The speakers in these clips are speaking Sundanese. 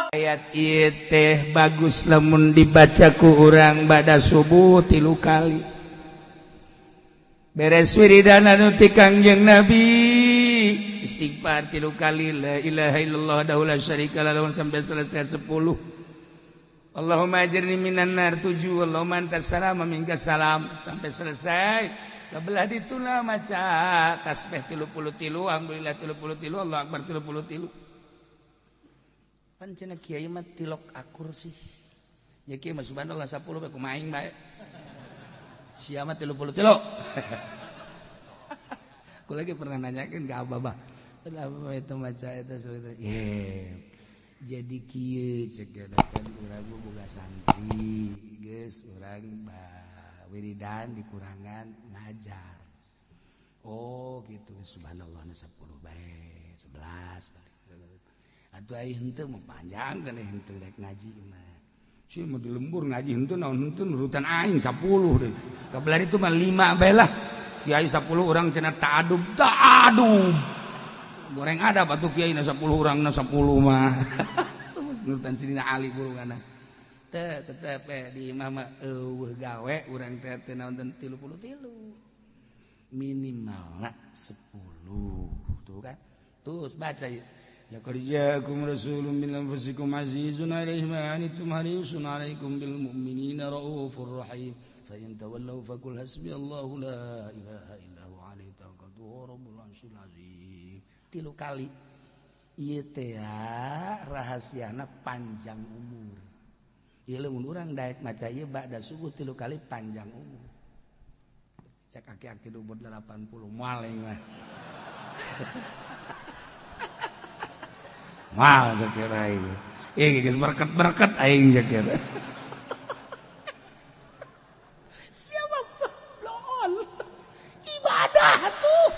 Ayat ieu teh bagus lamun dibaca ku urang bada subuh 3 kali. Beres wiridan anu ti Kangjeng Nabi, istighfar 3 kali, la ilaha illallah wahdahu la syarika lahu sampai selesai 10. Allahumma ajirni minan nar 7, Allahumma antas salam wa minkas salam sampai selesai. Belah dituna maca tasbih 33, alhamdulillah 33, Allah akbar 33. Pan cenah kiai mah tilok akur sih. Ya kiai mah subhanallah 10 bae kumaha aing bae. Sia mah 33. Aku lagi pernah nanyakeun ka abah, Abah itu maca eta itu. Yeah. Jadi kieu cek kan urang boga santri, geus urang wiridan dikurangan ngajar. Oh gitu, subhanallah 10 bae, 11 balik. Atuh ai henteu mah panjang kan henteu rek ngaji mah. Si mah di lembur ngaji henteu naon henteu nurutan aing 10 deui. Kabelah itu mah 5 bae lah. Kiai 10 urang cenah ta'adub, ta'adub. Goreng ada atuh kiai na 10 urang na 10 mah. Nurutan Sidina Ali burungana. Teh tetep di imah mah eueuh gawe urang teh teu naon 33. Minimalna 10. Tuh kan. Terus baca ieu. Laqad ja'akum rasulun min anfusikum azizun 'alaihi ma 'anittum harisun 'alaikum bil mu'minina raufur rahim. Fa in tawallaw faqul hasbiyallahu la ilaha illa huwa 'alaihi tawakkaltu wa rabbul 'arsyil 'azim. 3 kali. Ieu teh rahasiana panjang umur. Ieu lamun urang daek maca ieu ba'da subuh 3 kali panjang umur. Cek aki-aki umur 80 moal aing mah. Mal sakira aing. Ieu geus berkat-berkat aing sakira. Siapa bloon? Ibadah tuh.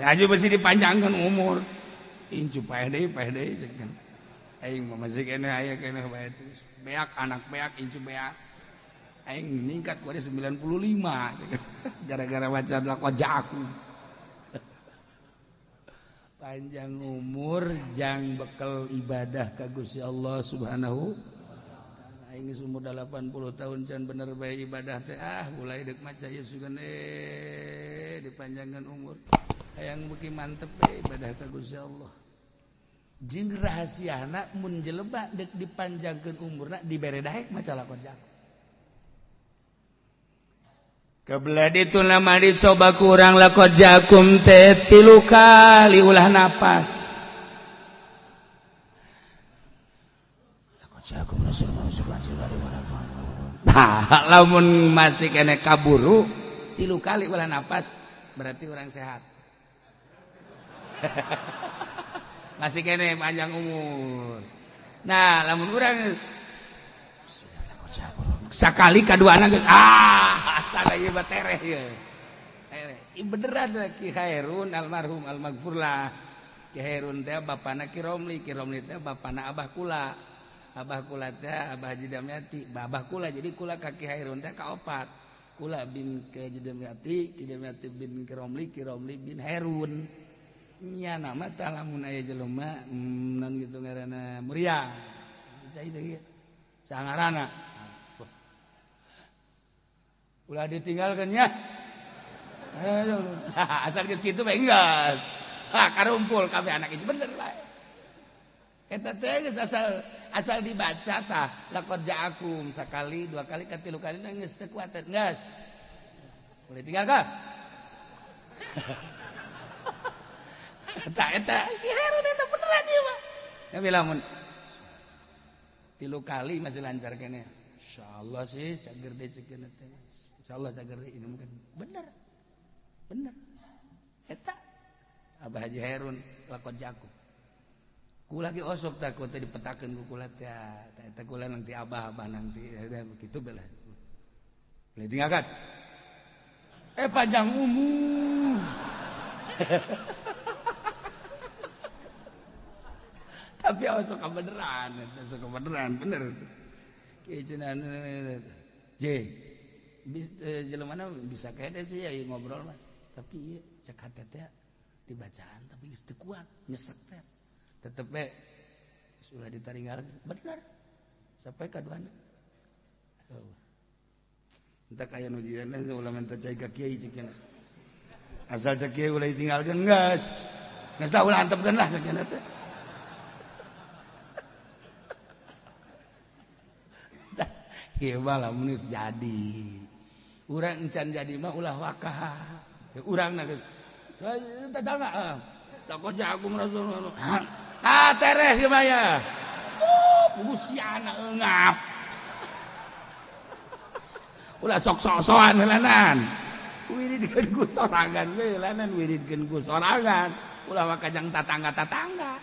Aju besi dipanjangkan umur. Incu paeh deui sakitu. Aing mah masih keneh aya keneh bae terus. Beak anak beak incu beak. Aing ningkat ku 95 gara-gara baca laqad ja'akum. Panjang umur jang bekel ibadah ka Gusti Allah Subhanahu wa taala. Aing geus umur 80 tahun can bener bae ibadah teh ah mulai deuk maca ieu sugan dipanjangkan umur. Hayang beuki mantep bae ibadah ka Gusti Allah. Jeung rahasiana mun jelema deuk dipanjangkeun umurna dibere daek maca laqad ja'akum. Kebelah itu nama dicoba kurang laqad ja'akum teh 3 kali ulah napas. Laqad ja'akum rasulun. Nah, lamun masih kene kaburu 3 kali ulah napas berarti orang sehat. Masih kene panjang umur. Nah, lamun urang sakali kaduana geus ah asana ieu mah tereh ieu. Tereh. Ieu beneran Ki Khairun almarhum almaghfurlah. Ki Khairun teh bapana Ki Romli, Ki Romli teh bapana Abah kula. Abah kula teh Abah Haji Damyati, Abah kula jadi kula ka Ki Khairun teh kaopat. Kula bin Ki Haji Damyati, Ki Damyati bin Ki Romli, Ki Romli bin Herun. Nya nama teh lamun aya jelema non gitu ngaranna Muria. Cai sangarana. Ulah ditinggalkan ya. Asal geus kitu bae geus. Ha karumpul kabeh anak itu bener bae. Eta teh geus asal dibaca tah laqad ja'akum sakali, 2 kali, 3 kali geus teu kuat geus. Boleh tinggalkan. Tah eta Ki Herun eta beneran ieu mah. Tapi lamun 3 kali masih lancar keneh. Insyaallah sih cager deui cekeun teh. Insyaallah cager deui ini mungkin bener. Bener. Eta Abah Haji Herun laqad ja'akum. Kula ge osok takut teh dipetakeun ku kula teh. Eta kula nanti abah-abah nanti kitu belah. Boleh tinggalkan. Panjang umur. Tapi osok kebeneran, osok kebeneran bener. Kieu cenah J. Jelema mana bisa kede sih ya ngobrol mah. Tapi ieu cek hate teh dibacaan tapi geus teu kuat nyesek teh. Tetep we Sudah ditaringgal bener. Sampai kaduana. Oh. Entah kaya nu jiran ulah minta cai ka kiai cek. Asal cek kiai ulah ditinggalkeun geus. Geus lah ulah antepkeun lah cek teh. Ieu mah lamun geus jadi. Urang encan jadi mah ulah wakah. Urang na geus. Tetangga. Takut jagung Rasulullah. Ah teres ieu mah ya. Oh, siana eungap. Ulah sok-sok-sokan heulanan. Wiridkeun ku sorangan we heulanan wiridkeun ku sorangan. Ulah wakajang tatangga-tatangga.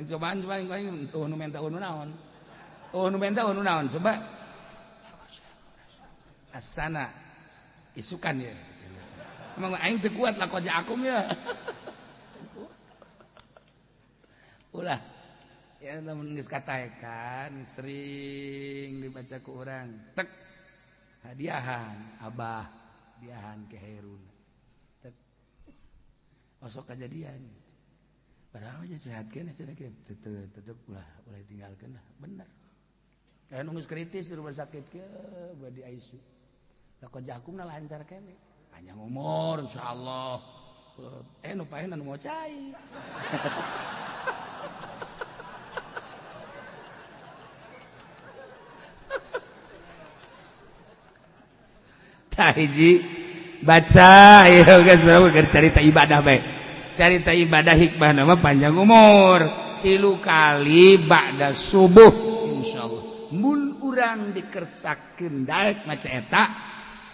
Cobaan coba aing tuh nu menta nu naon. Oh nu menta nu naon coba. Asana isukan ya. Emang aing teu kuat lah koja akum ya. Ulah ya lamun geus kataekan sering dibaca ku urang tek hadiahan abah hadiahan ke Heruna tek osok kajadian padahal aja sehat keneh cenah tetep ulah ulah ditinggalkeun lah bener. Aya nu geus kritis di rumah sakit ke bade ICU. Lah koja akum na lancar keneh panjang umur insyaallah. Nu paehna nu mau cai. Tah hiji baca ieu geus berapa carita ibadah bae. Carita ibadah hikmahna mah panjang umur. 3 kali ba'da subuh insyaallah. Mun urang dikersakeun daek maca eta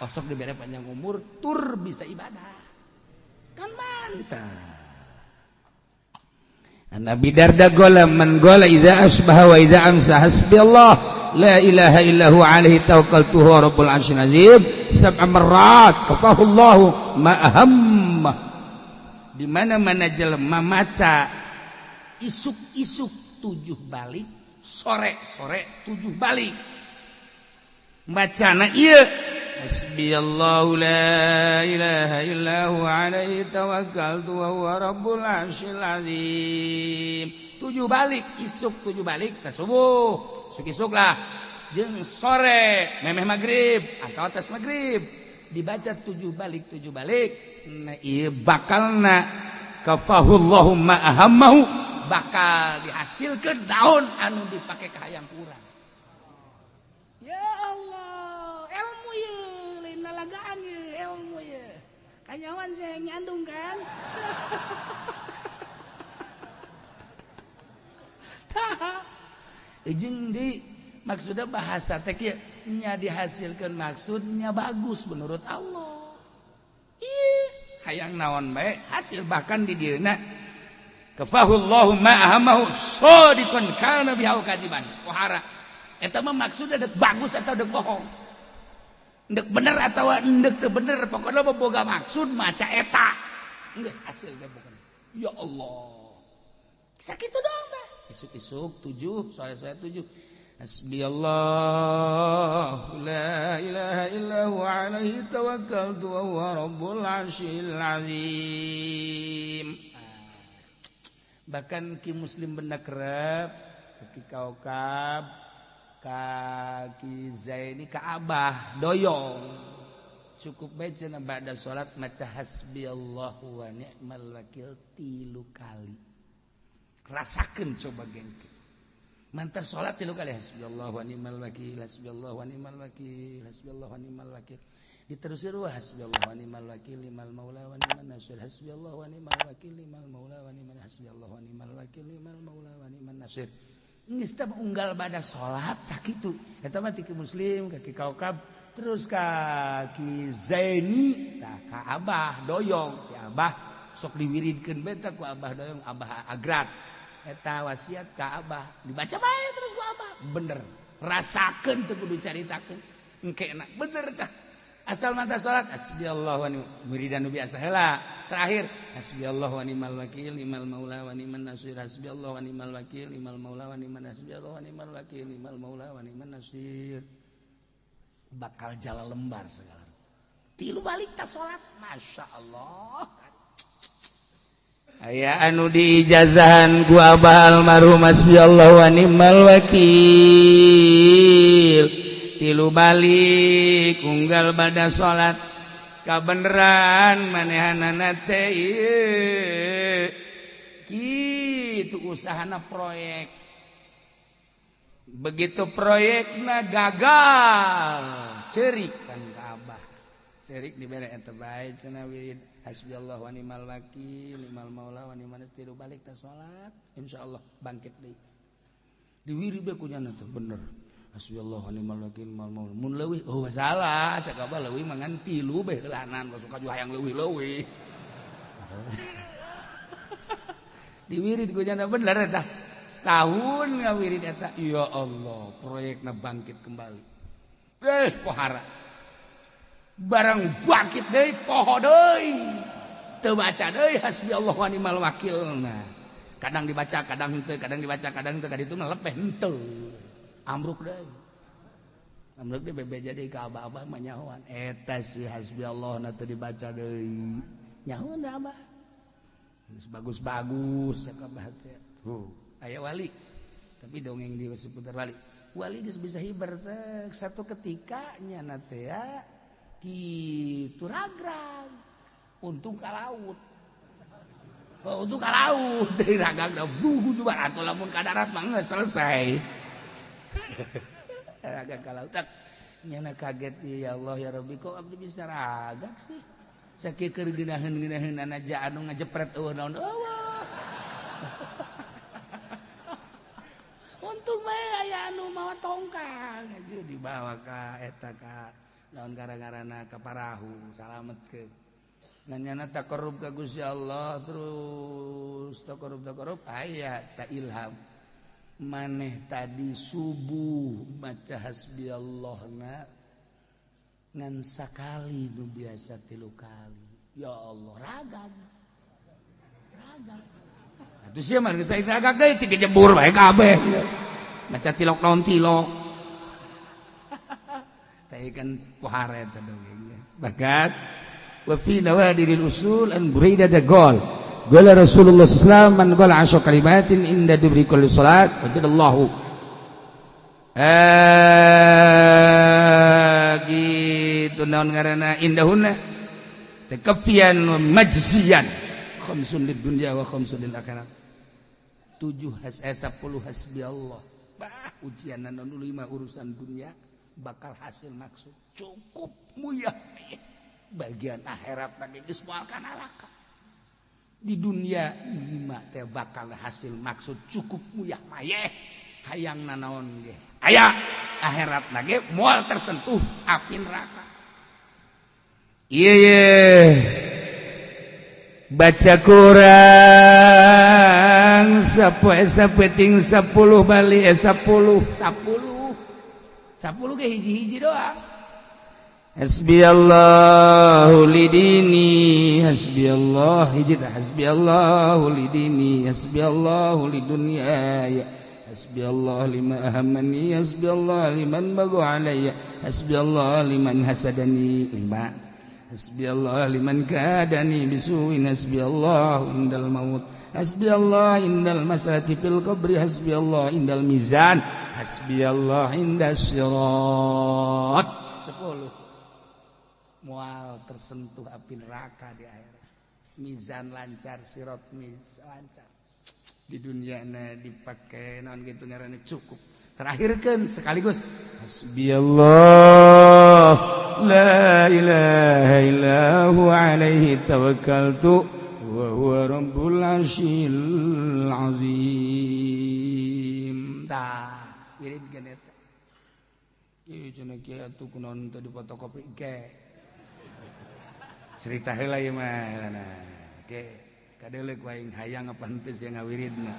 osok dibere panjang umur tur bisa ibadah. Kan mantap. Nabi Darda gola man gola idza asbaha wa idza amsa hasbi Allah la ilaha illa huwa alaihi tawakkaltu huwa rabbul arsyil azim sab'a marrat kafahu Allahu ma ahamma. Di mana-mana jelema maca isuk-isuk 7 balik, sore-sore 7 balik. Bacana ieu hasbiyallahu la ilaha illa huwa alaihi tawakkaltu wa huwa rabbul arsyil azim. 7 balik, isuk 7 balik ta subuh, isuk-isuk lah. Jeung sore memeh magrib atau atas magrib dibaca 7 balik 7 balik. Nah ieu bakalna kafahullahu ma ahammahu, bakal dihasilkeun daun anu dipake ka hayang urang. Ya Allah, ilmu ye, lain lalagaan ye, ilmu ye. Kanyawan saya nyandung kan. Tah. Jeung di maksudnya bahasa teh kieu nya dihasilkeun maksudnya bagus menurut Allah. Ih, hayang naon bae hasil bahkan di dieuna kafahullahu ma ahammahu sadiqan kana biha kadiban. Pohara. Eta mah maksudna dek bagus atau dek bohong. Dek bener atau dek teu bener, pokokna mah boga maksud maca eta. Geus hasil teh pokokna. Ya Allah. Sakitu doang tah. Isuk-isuk 7, sore-sore 7. Hasbiyallah la ilaha illa huwa alaihi tawakkaltu wa huwa rabbul arsyil azim. Bahkan ki muslim benda kerep, ki kaukab, ka ki Zaini, ka Abah doyong. Cukup bae cenah ba'da salat maca hasbiyallahu wa ni'mal wakil 3 kali. Rasakeun coba gengke. Mantap salat 3 kali hasbiyallahu wa ni'mal wakil, hasbiyallahu wa ni'mal wakil, hasbiyallahu wa ni'mal wakil. Diterusir wa hasbiyallahu wa ni'mal wakil limal maula wa ni'man nasir, hasbiyallahu wa ni'mal wakil limal maula wa ni'man hasbiyallahu wa ni'mal wakil limal maula wa ni'man nasir. Geus teh unggal bada salat sakitu. Eta mah ti muslim ka ki kaukab terus ka ki Zaini tah ka Abah doyong, ki Abah sok diwiridkeun bae tah ku Abah doyong, Abah agrat. Eta wasiat ka Abah dibaca bae terus ku Abah. Bener. Rasakeun teu kudu caritakeun. Engke enak bener tah. Asal mata salat hasbiyallahu wa ni'mal wiridan nu biasa heula. Terakhir hasbiyallahu wa ni'mal wakil ni'mal maula wa ni'man nasir, hasbiyallahu wa ni'mal wakil ni'mal maula wa ni'man hasbiyallahu wa ni'mal wakil ni'mal maula wa ni'man nasir. Bakal jala lembar segala. 3 balik ta salat, masyaallah. Aya anu diijazahan ku abah almarhum hasbiyallahu wa ni'mal wakil. Tilu balik unggal bada salat kabeneran manehanana teh ieu. Kitu usahana proyek. Begitu proyekna gagal, cerik kan ka abah. Cerik dibere eta bae cenah wirid. Hasbiyallah wa ni'mal wakil, ni'mal maula wa ni'man nasir. Balik ta salat, insyaallah bangkit deui. Diwirid bae ku nyana teh bener. Hasbiyallah wa ni'mal wakil, ni'mal maula. Mun leuwih oh salah, cak abah leuwih mah ngan tilu bae heulanan, sok kaju hayang leuwih-leuwih. Diwirid ku nyana bener eta. Setahun ngawirid eta, ya Allah, proyekna bangkit kembali. Pohara. Barang bangkit deui poho deui teu baca deui hasbiyallah wa ni'mal wakil. Nah kadang dibaca kadang henteu, kadang dibaca kadang henteu, kadang itu mah lepeh henteu ambruk deui, ambruk deui bebeja deui ka abah-abah mah nyahoan eta si hasbiyallah na teu dibaca deui nyahoan da abah geus bagus-bagus cak abah teh tuh aya wali tapi dongeng di seputar wali wali geus bisa hiber teh satu ketika nya teh ya gitu ragrag untung ka laut, oh, untung ka laut dari ragrag dah bugu juga atau lamun ka darat mah geus selesai. Ragrag ka laut tak nyana kaget ya Allah ya Rabbi kok abdi bisa ragrag sih sakieu keur geunaheun-geunaheun aja anu ngajepret eueuh naon eueuh. Untung bae aya anu mawa tongkang aja dibawa ka eta ka lawan gara-garana ka parahu salamet ke nanyana taqarrub ka Gusti Allah terus taqarrub aya ta ilham maneh tadi subuh maca hasbiyallahna ngan sakali nu biasa tilu kali ya Allah ragam ragam atuh sia mah geus ragam deui ti kejebur bae kabeh maca tilok naon tilok kan pohara eta dongengnya bagat wa fi nawadiril usul an Buraidah gol gol Rasulullah sallallahu alaihi wasallam man qala asyra kalimatin inda dubri kulli salat wajadallahu gitu naon ngaranna indahunna takaffiyan wa majziyan khamsun lid dunya wa khamsun lil akhirat 7 10 hasbiyallah bah ujian anu 5 urusan dunia bakal hasil maksud cukup muyah bagian akhirat lagi geus moal kana neraka di dunia 5 teh bakal hasil maksud cukup muyah mayeh hayang nanaon ge aya akhirat lagi moal tersentuh api neraka ieu ye baca kurang sapoe sapeting 10 bali 10 10 10 ge hiji-hiji doang. Hasbiyallahu lidini hasbiyallah hiji tah hasbiyallahu lidini hasbiyallahu lidunyaya hasbiyallah lima ahammani hasbiyallah liman bagu alayya hasbiyallah liman hasadani lima hasbiyallah liman kadani bisuin hasbiyallah indal maut hasbiyallah indal masalati fil qabri hasbiyallah indal mizan hasbiyallah inda sirat 10 mual tersentuh api neraka di akhirat mizan lancar sirat mizan lancar di dunia na dipake naon gitu ngaranna cukup terakhirkeun sekaligus hasbiyallah la ilaha illa huwa alaihi tawakkaltu wa huwa rabbul arsyil azim tah wirid geun eta ieu cenah kieu atuh kunaon teh difotokopi ge cerita heula ieu mah ge kadeuleuk wae hayang apa henteu sia ngawiridna.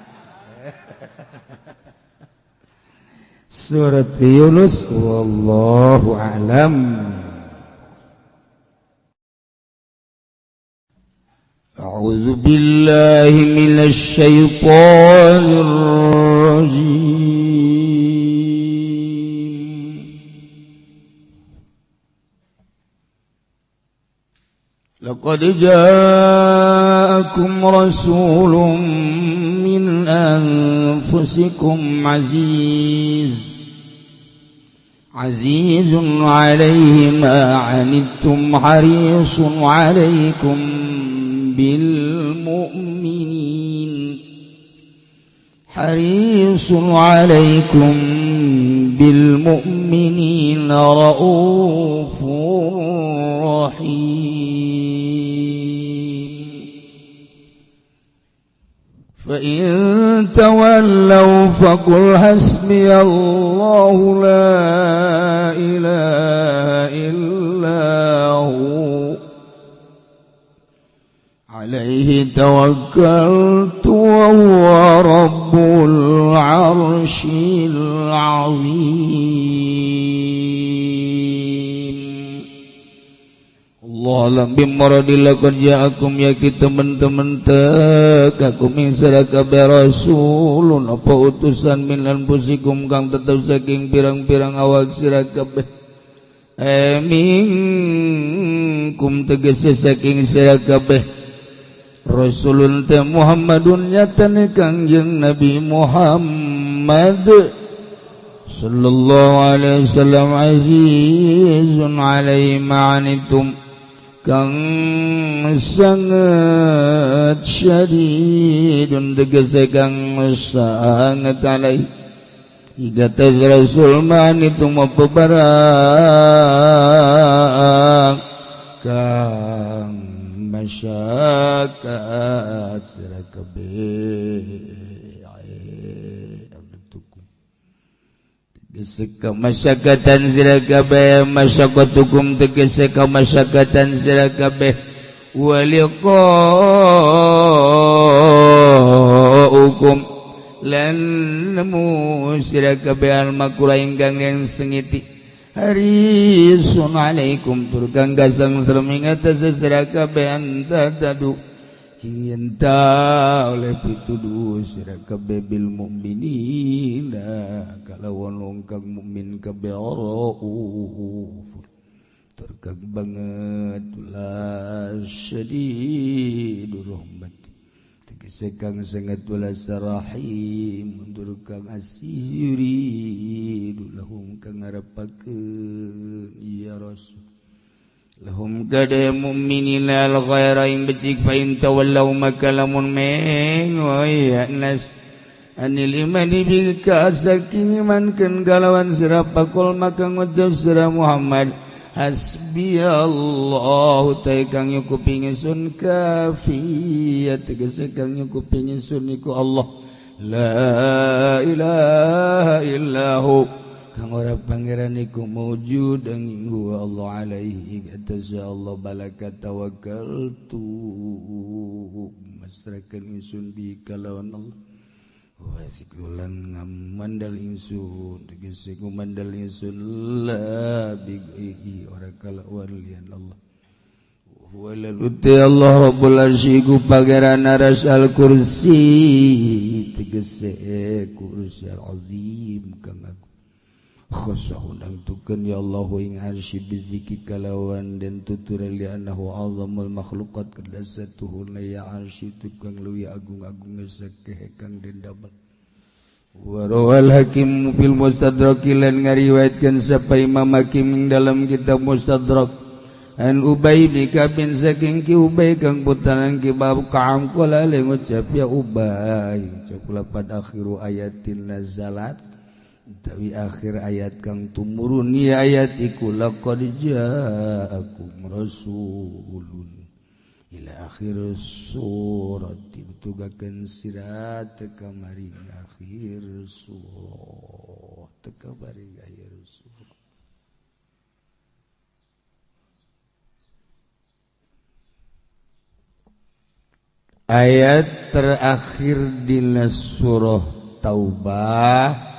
Surat Yunus wallahu a'lam. A'udzu billahi minasy syaithanir rajim. Laqad ja'akum ja'akum rasulun min anfusikum azizun 'alaihi ma 'anittum harisun 'alaikum bil mu'minin harisun 'alaikum bil mu'minina raufur rahim. Fa in tawallaw faqul hasbiyallahu la ilaha illa hu alaihi tawakkaltu wa huwa rabbul arsyil azim. Allah alam bimmaradillah qad ja'akum yaki teman-teman tekakum ing sira kabeh rasulun apa utusan min anfusikum kang tetep saking pirang-pirang awak sira kabeh minkum tegese saking sira kabeh rasulun te Muhammadun nyatane Kangjeng Nabi Muhammad sallallahu alaihi wasallam azizun alaihi ma'anitum kang sangat syadidun tegese kang sangat alai igatas rasul ma'anitum apa barang kang masyakat sira kabeh tegese kamasyakatan sira kabeh masyakatukum tegese kamasyakatan sira kabeh waliqaukum lan nemu sira kabeh almakura ingkang yen sengiti harisun alaikum tur kang gasang serem atas sira kabeh antadu cinta oleh pituduh sira kabeh bil mukminina kalawan wong kang mukmin kabeh rauf tur kang banget la syadidur rahmat tegese kang sangat welas rahim tur kang asih lahum kang ngarepakeun ya rasul lahum gade mu'minina al ghaira ing becik fa in tawallaw maka lamun mengoy nas anil imani bi kasaking imankeun kalawan sira pakul maka ngucap sira Muhammad hasbiyallahu ta kang nyukupi ingsun kafiyat tegese kang nyukupi ingsun iku Allah la ilaha illahu kang ora pangeran iku maujud angin huwa Allah alaihi atas Allah balaka tawakkaltu masrakan ingsun bi kalawan Allah wa zikrulan ngamandal ingsun tegese ngumandal ingsun la bi ora kalawan liyan Allah huwa laluti Allah rabbul arsy iku pangeran aras al kursi tegese kursi al azim kang aku khosah nangtukeun ya Allah ing arsy biziki kalawan den tutur li annahu azamul makhluqat kadasatuhu ya arsy tukang leuwih agung-agung sakeh kang den damel wa rawal hakim fil mustadrak lan ngariwayatkeun sapa Imam Hakim ing dalam kitab Mustadrak an Ubay bin Ka'b saking ki Ubay kang putaran ki bab Ka'ab qala le ngucap ya Ubay ucap lapan akhiru ayatin nazalat tawi akhir ayat kang tumurun ya ayat iku laqad ja'akum rasulun ila akhir surat ditugakeun sira teka mari akhir surah teka mari akhir surah ayat terakhir dina surah Taubah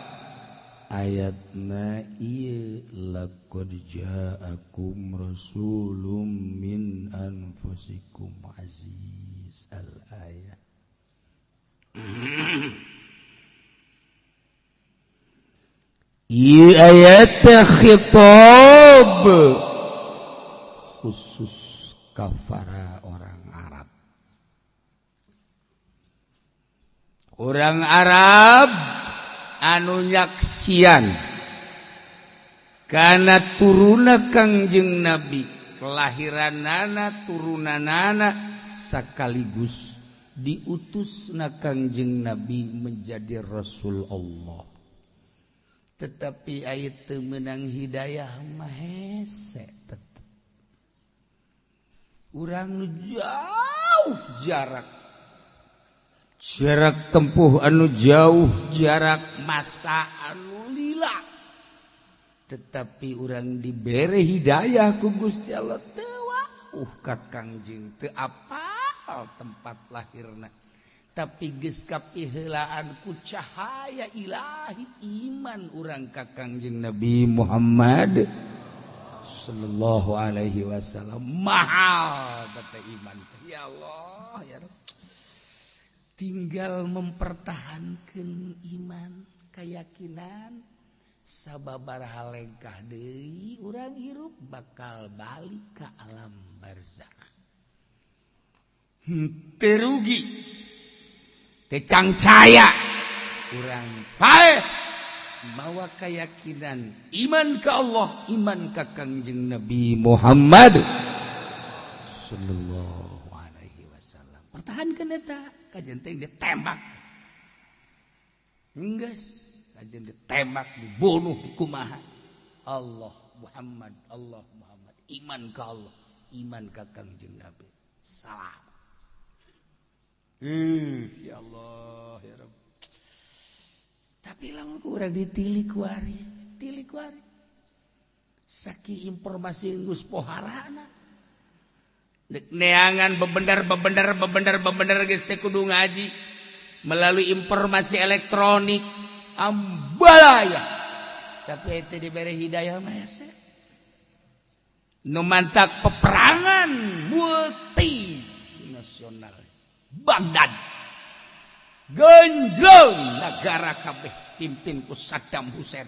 ayatna ieu laqad ja'akum rasulun min anfusikum aziz al ayat. Ieu ayat khitab khusus kafara orang Arab. Orang Arab anu nyaksian karena turuna Kangjeng Nabi, kelahiranana, turunanana, sekaligus diutus na Kangjeng Nabi menjadi Rasul Allah. Tetapi ayat teu meunang hidayah mah hese tetep. Urang nu jauh jarak, jarak tempuh anu jauh, jarak masa anu lila, tetapi urang dibere hidayah ku Gusti Allah, teu wauh ka Kangjeng, teu apal tempat lahirna, tapi geus kapiheulaan ku cahaya ilahi iman urang ka Kangjeng Nabi Muhammad sallallahu alaihi wasallam. Mahal teh iman teh, ya Allah ya Rabb. Tinggal mempertahankan iman, keyakinan, sababaraha lengkah deui urang hirup bakal balik ke alam barzakh. Teu rugi, teu cangcaya urang paeh mawa keyakinan iman ke Allah, iman ka Kangjeng Nabi Muhammad sallallahu alaihi wasallam. Pertahankan eta, kajen teh ditembak. Geus, kajen ditembak, dibunuh, dikumaha. Allah Muhammad, Allah Muhammad, iman ka Allah, iman ka Kangjeng Nabi. Salam. Ya Allah ya Rabb. Tapi lamun ku urang ditilik kuari, tilik kuari. Saking informasi geus poharana. Dek neangan bebendar bebendar bebendar bebendar geus teh kudu ngaji melalui informasi elektronik ambalaya. Tapi itu diberi hidayah mah hese. Nu mantak peperangan multinasional Baghdad genjlong negara kabeh pimpin ku Saddam Hussein.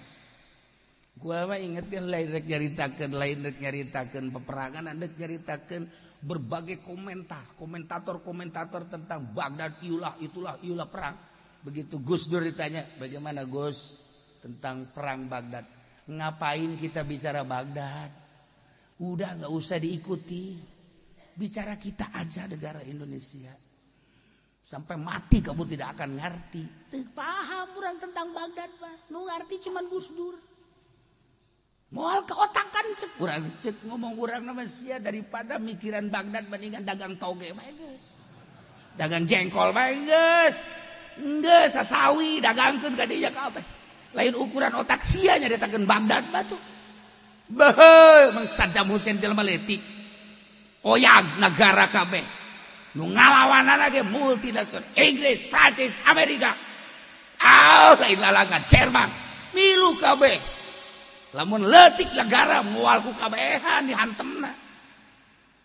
Gua mah ingetkeun lain rek nyaritakeun, lain rek nyaritakeun peperangan, rek nyaritakeun berbagai komentar, komentator-komentator tentang Baghdad, iulah itulah iulah perang. Begitu Gus Dur ditanya, bagaimana Gus tentang perang Baghdad? Ngapain kita bicara Baghdad? Udah nggak usah diikuti. Bicara kita aja negara Indonesia. Sampai mati kamu tidak akan ngerti. Teu paham urang tentang Baghdad mah. Nu ngerti cuman Gus Dur. Moal keotakan cek urang, cek ngomong urang nama sia daripada mikiran Baghdad bandingan dagang toge mah geus. Dagang jengkol mah geus. Geus sasawi dagangkeun ka dinya kabeh. Lain ukuran otak sia nyaritakeun Baghdad mah tuh. Beuh, mang Saddam Hussein jelema leutik. Oyag negara kabeh. Nu ngalawanana ge multinasional Inggris, Prancis, Amerika. Ah, lain lalangan Jerman. Milu kabeh. Lamun leutik negara moal ku kabehan dihantemna.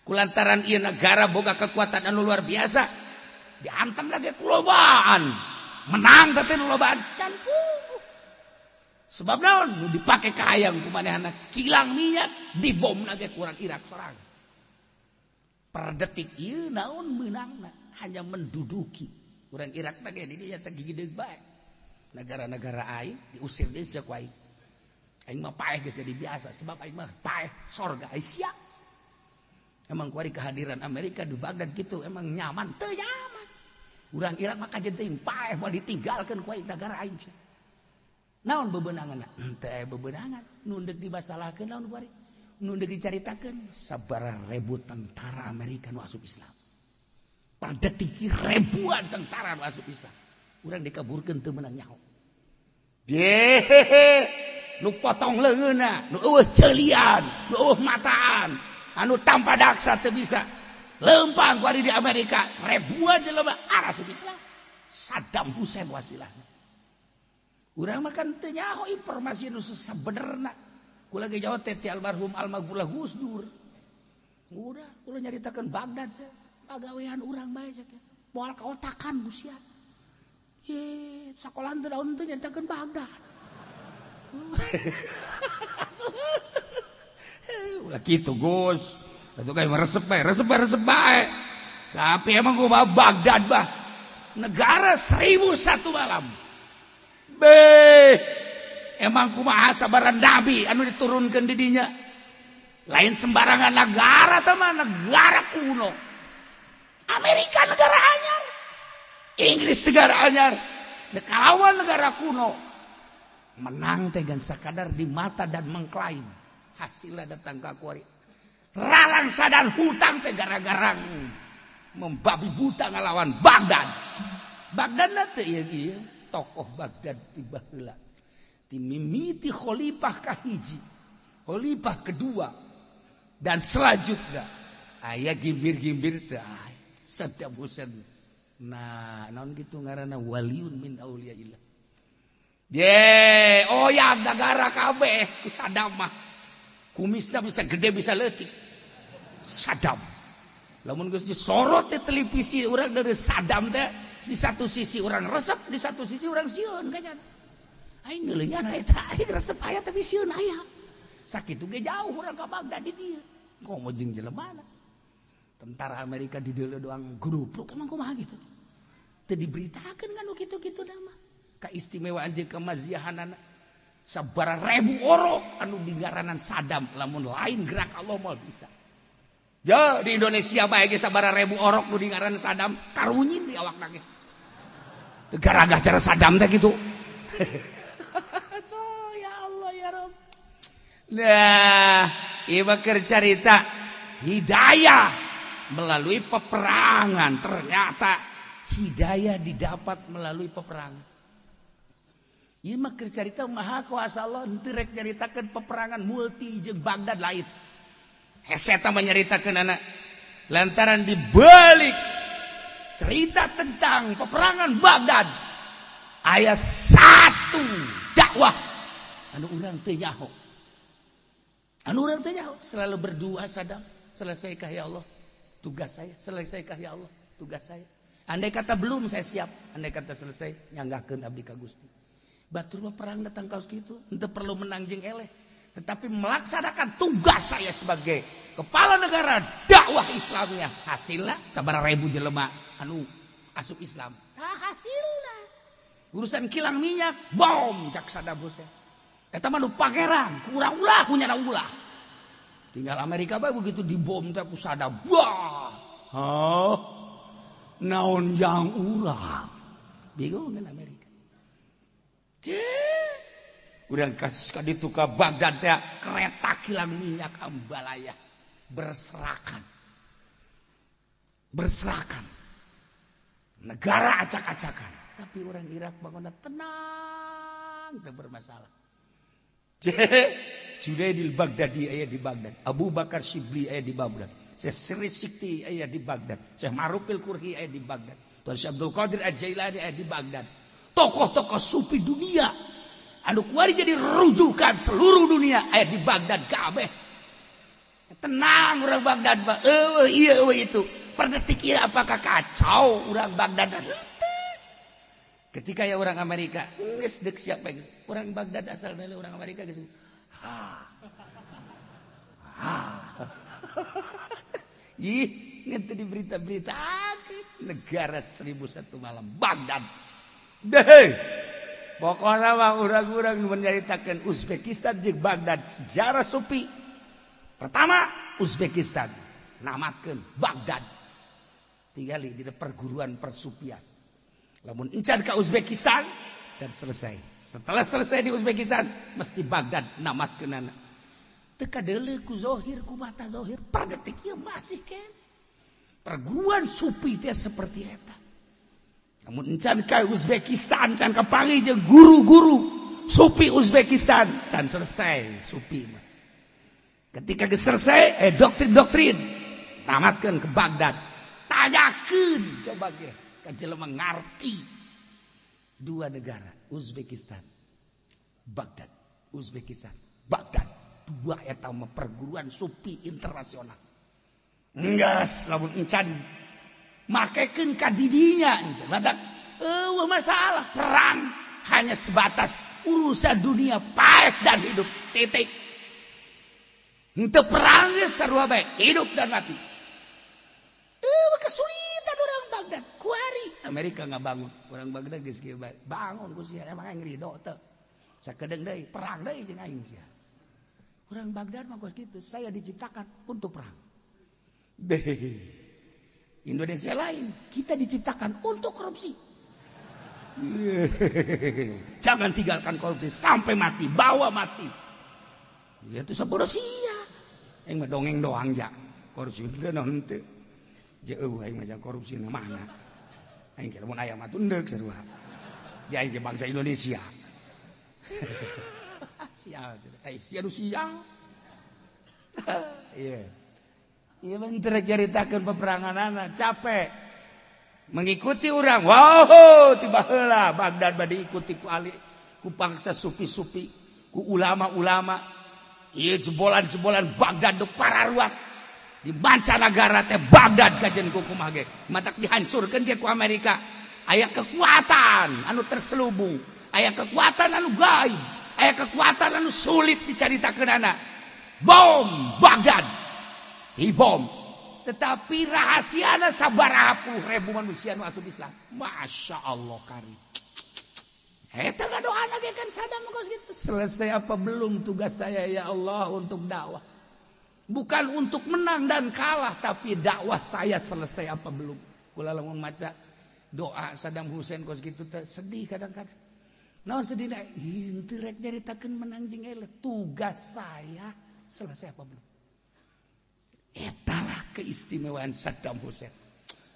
Kulantaran ieu negara boga kekuatan anu luar biasa, dihantem lagi ku lobaan. Menang teh nu lobaan can puguh. Sebab naon? Nu dipake kahayang ku manehna kilang minyak dibom lagi kurang Irak sorang. Per detik ieu naon meunangna hanya menduduki. Urang Irak mah ge di dinya teh gigideug bae. Negara-negara aing diusir deui sia ku aing. Aing mah paeh geus jadi biasa sebab aing mah paeh sorga aing sia. Emang kuari kehadiran Amerika di Baghdad gitu emang nyaman teu nyaman. Urang Irak mah kajen teuing paeh moal ditinggalkeun ku aing negara aing sia. Naon bebenanganna? Teu aya bebenangan. Nu deuk dimasalahkeun naon kuari? Nu deuk dicaritakeun sabaraha ribu tentara Amerika nu asup Islam. Per detik ribuan tentara nu asup Islam. Urang dikaburkeun teu meunang nyaho. Yehehe, nu potong leungeunna, nu eueuh ceulian, nu eueuh mataan, anu tanpa daksa teu bisa. Leumpang kuari di Amerika, ribuan jelema asup Islam. Saddam Hussein wasilahna. Urang mah kan teu nyaho informasi nu sabenerna. Kula ge jauh teh ti almarhum almaghfurlah Gus Dur. Udah, kula nyaritakeun Baghdad sia. Pagawean urang bae sia. Moal kaotakan Gus sia. Ye, sakolaan teh daun teh nyaritakeun Baghdad. Ulah kitu Gus. Atuh kayak resep bae, resep bae, resep bae. Tapi emang gua Baghdad bah. Negara 1001 malam. Beh, emang kumaha sabaran nabi anu diturunkan di dinya. Lain sembarangan negara teman, negara kuno. Amerika negara anyar, Inggris negara anyar, kalawan negara kuno. Menang teh gan sakadar di mata dan mengklaim. Hasilnya datang ke kuari. Ralangsa dan hutang teh gara-gara membabi buta ngalawan Baghdad. Baghdad teh ieu tokoh Baghdad ti baheula. Ti mimiti khalifah kahiji, khalifah kedua dan selanjutnya aya gimbir-gimbir teh Saddam Hussein. Nah, naon kitu ngaranna waliun min auliyaillah. Ye, oh ya negara kabeh ku Saddam mah. Kumisna bisa gede bisa leutik. Saddam. Lamun geus disorot di televisi urang dari Saddam teh, di satu sisi urang resep, di satu sisi urang sieun kanya. Aing neuleungan eta aing resep aya tapi sieun aya. Sakitu ge jauh urang ka Baghdad di dieu. Komo jeung jelemana. Tentara Amerika di dieu doang grupluk emang kumaha gitu. Teu diberitakeun kan kitu-kitu mah. Kaistimewaan jeung kemaziahanana. Sabaraha ribu orok anu dingaranan Saddam lamun lain gerak Allah mah bisa. Ya di Indonesia bae ge sabaraha ribu orok nu dingaranan Saddam karunyin di awakna ge. Teu garagah cara Saddam teh kitu. Tuh ya Allah ya Rabb. Nah, ieu mah keur carita hidayah melalui peperangan. Ternyata hidayah didapat melalui peperangan. Ieu mah keur carita maha kuasa Allah henteu rek nyaritakeun peperangan multi jeung Baghdad lain. Hese eta mah nyaritakeun anak lantaran dibalik cerita tentang peperangan Baghdad aya satu dakwah anu urang teu nyaho. Anu urang teu nyaho selalu berdoa Saddam, selesaikah ya Allah tugas saya, selesaikah ya Allah tugas saya. Andai kata belum saya siap, andai kata selesai nyanggahkeun abdi ka Gusti. Batur mah perang datang kaos kitu, henteu perlu menang jeung eleh, tetapi melaksanakan tugas saya sebagai kepala negara dakwah Islamnya. Hasilna sabaraha ribu jelema anu asup Islam. Tah hasilna. Urusan kilang minyak, bom cak Saddam Hussein. Eta mah nu pangeran, kurang ulah punya ulah. Tinggal Amerika bae begitu dibom teh ku Saddam. Wah. Hah? Naon jang urang? Bingung kan Amerika. Urang kasus ka ditu ka Baghdad teh kereta kilang minyak ambalaya berserakan. Berserakan. Negara acak-acakan. Tapi orang Irak bangunna tenang, teu bermasalah. Junaidil Baghdadi aya di Baghdad, Abu Bakar Shibli aya di Baghdad, Syekh Sirri Sikti aya di Baghdad, Syekh Ma'rufil Kurhi aya di Baghdad, Tuan Syekh Abdul Qadir Al-Jailani aya di Baghdad. Tokoh-tokoh sufi dunia anu kuari jadi rujukan seluruh dunia aya di Baghdad kabeh. Tenang orang Baghdad mah, eueuh ieu eueuh itu. Per detik ieu apakah kacau orang Baghdad? Ketika ya orang Amerika geus deuk siapa ge? Orang Baghdad asal dari orang Amerika geus. Ha. Ha. Ih, ngan teu diberita-berita negara 1001 malam Baghdad. Deh. Pokokna mah urang-urang nu nyaritakeun Uzbekistan jeung Baghdad sejarah sufi. Pertama Uzbekistan namatkeun Baghdad. Tinggali di perguruan persufian. Lamun encan ka Uzbekistan, can selesai. Setelah selesai di Uzbekistan, mesti Baghdad namatkeunana. Teu kadeuleu ku zohir, ku mata zohir, per detik ieu masih keneh. Perguruan sufi teh seperti eta. Namun encan ka Uzbekistan, can kapanggih jeung guru-guru sufi Uzbekistan, can selesai sufi mah. Ketika geus selesai, doktrin-doktrin tamatkeun ke Baghdad. Tanyakeun coba ge ka jelema ngarti. Dua negara, Uzbekistan, Baghdad, Uzbekistan, Baghdad. Dua eta mah perguruan sufi internasional. Enggeus lamun encan makekeun ka didinya badak eueuh masalah perang hanya sebatas urusan dunia paeh dan hidup titik. Henteu perang ge sarua bae hidup dan mati. Eueuh kesulitan orang Baghdad. Baghdad kuari Amerika ngabangun urang Baghdad geus kieu bae bangun ku sia emang aing ridho teu sakedeung deui perang deui jeung aing sia. Urang Baghdad mah kos kitu, saya diciptakan untuk perang. Deh. Indonesia lain, kita diciptakan untuk korupsi. Jangan tinggalkan korupsi sampai mati, bawa mati. Dia tuh sabodo sia. Aing mah dongeng doang ja. Korupsi teu naon teu. Jeuh aing mah korupsi na mana. Aing kira mun aya mah tunduk sarua. Ja aing ge bangsa Indonesia. Sial, sia nu sial. Iya. Iya bener caritakeun peperanganana capek. Mengikuti orang, wow, tiba heula Baghdad bade diikuti ku ali, ku bangsa sufi-sufi, ku ulama-ulama. Ieu jebolan-jebolan Baghdad nu pararuat. Di mancanagara teh Baghdad kajen ku kumaha ge. Matak dihancurkeun ge ku Amerika. Aya kekuatan anu terselubung, aya kekuatan anu gaib, aya kekuatan anu sulit dicaritakeunana. Bom Baghdad. Dibom. Tetapi rahasiana sabaraha puluh ribu manusia nu asup Islam. Masya Allah karim. Eta ngadoana ge kan Saddam kos kitu. Selesai apa belum tugas saya ya Allah untuk dakwah? Bukan untuk menang dan kalah, tapi dakwah saya selesai apa belum? Kula lamun maca doa Saddam Hussein kos kitu teh sedih kadang-kadang. Naon sedih da? Henteu rek nyaritakeun menang jeung eleh. Tugas saya selesai apa belum? Etalah keistimewaan Saddam Hussein.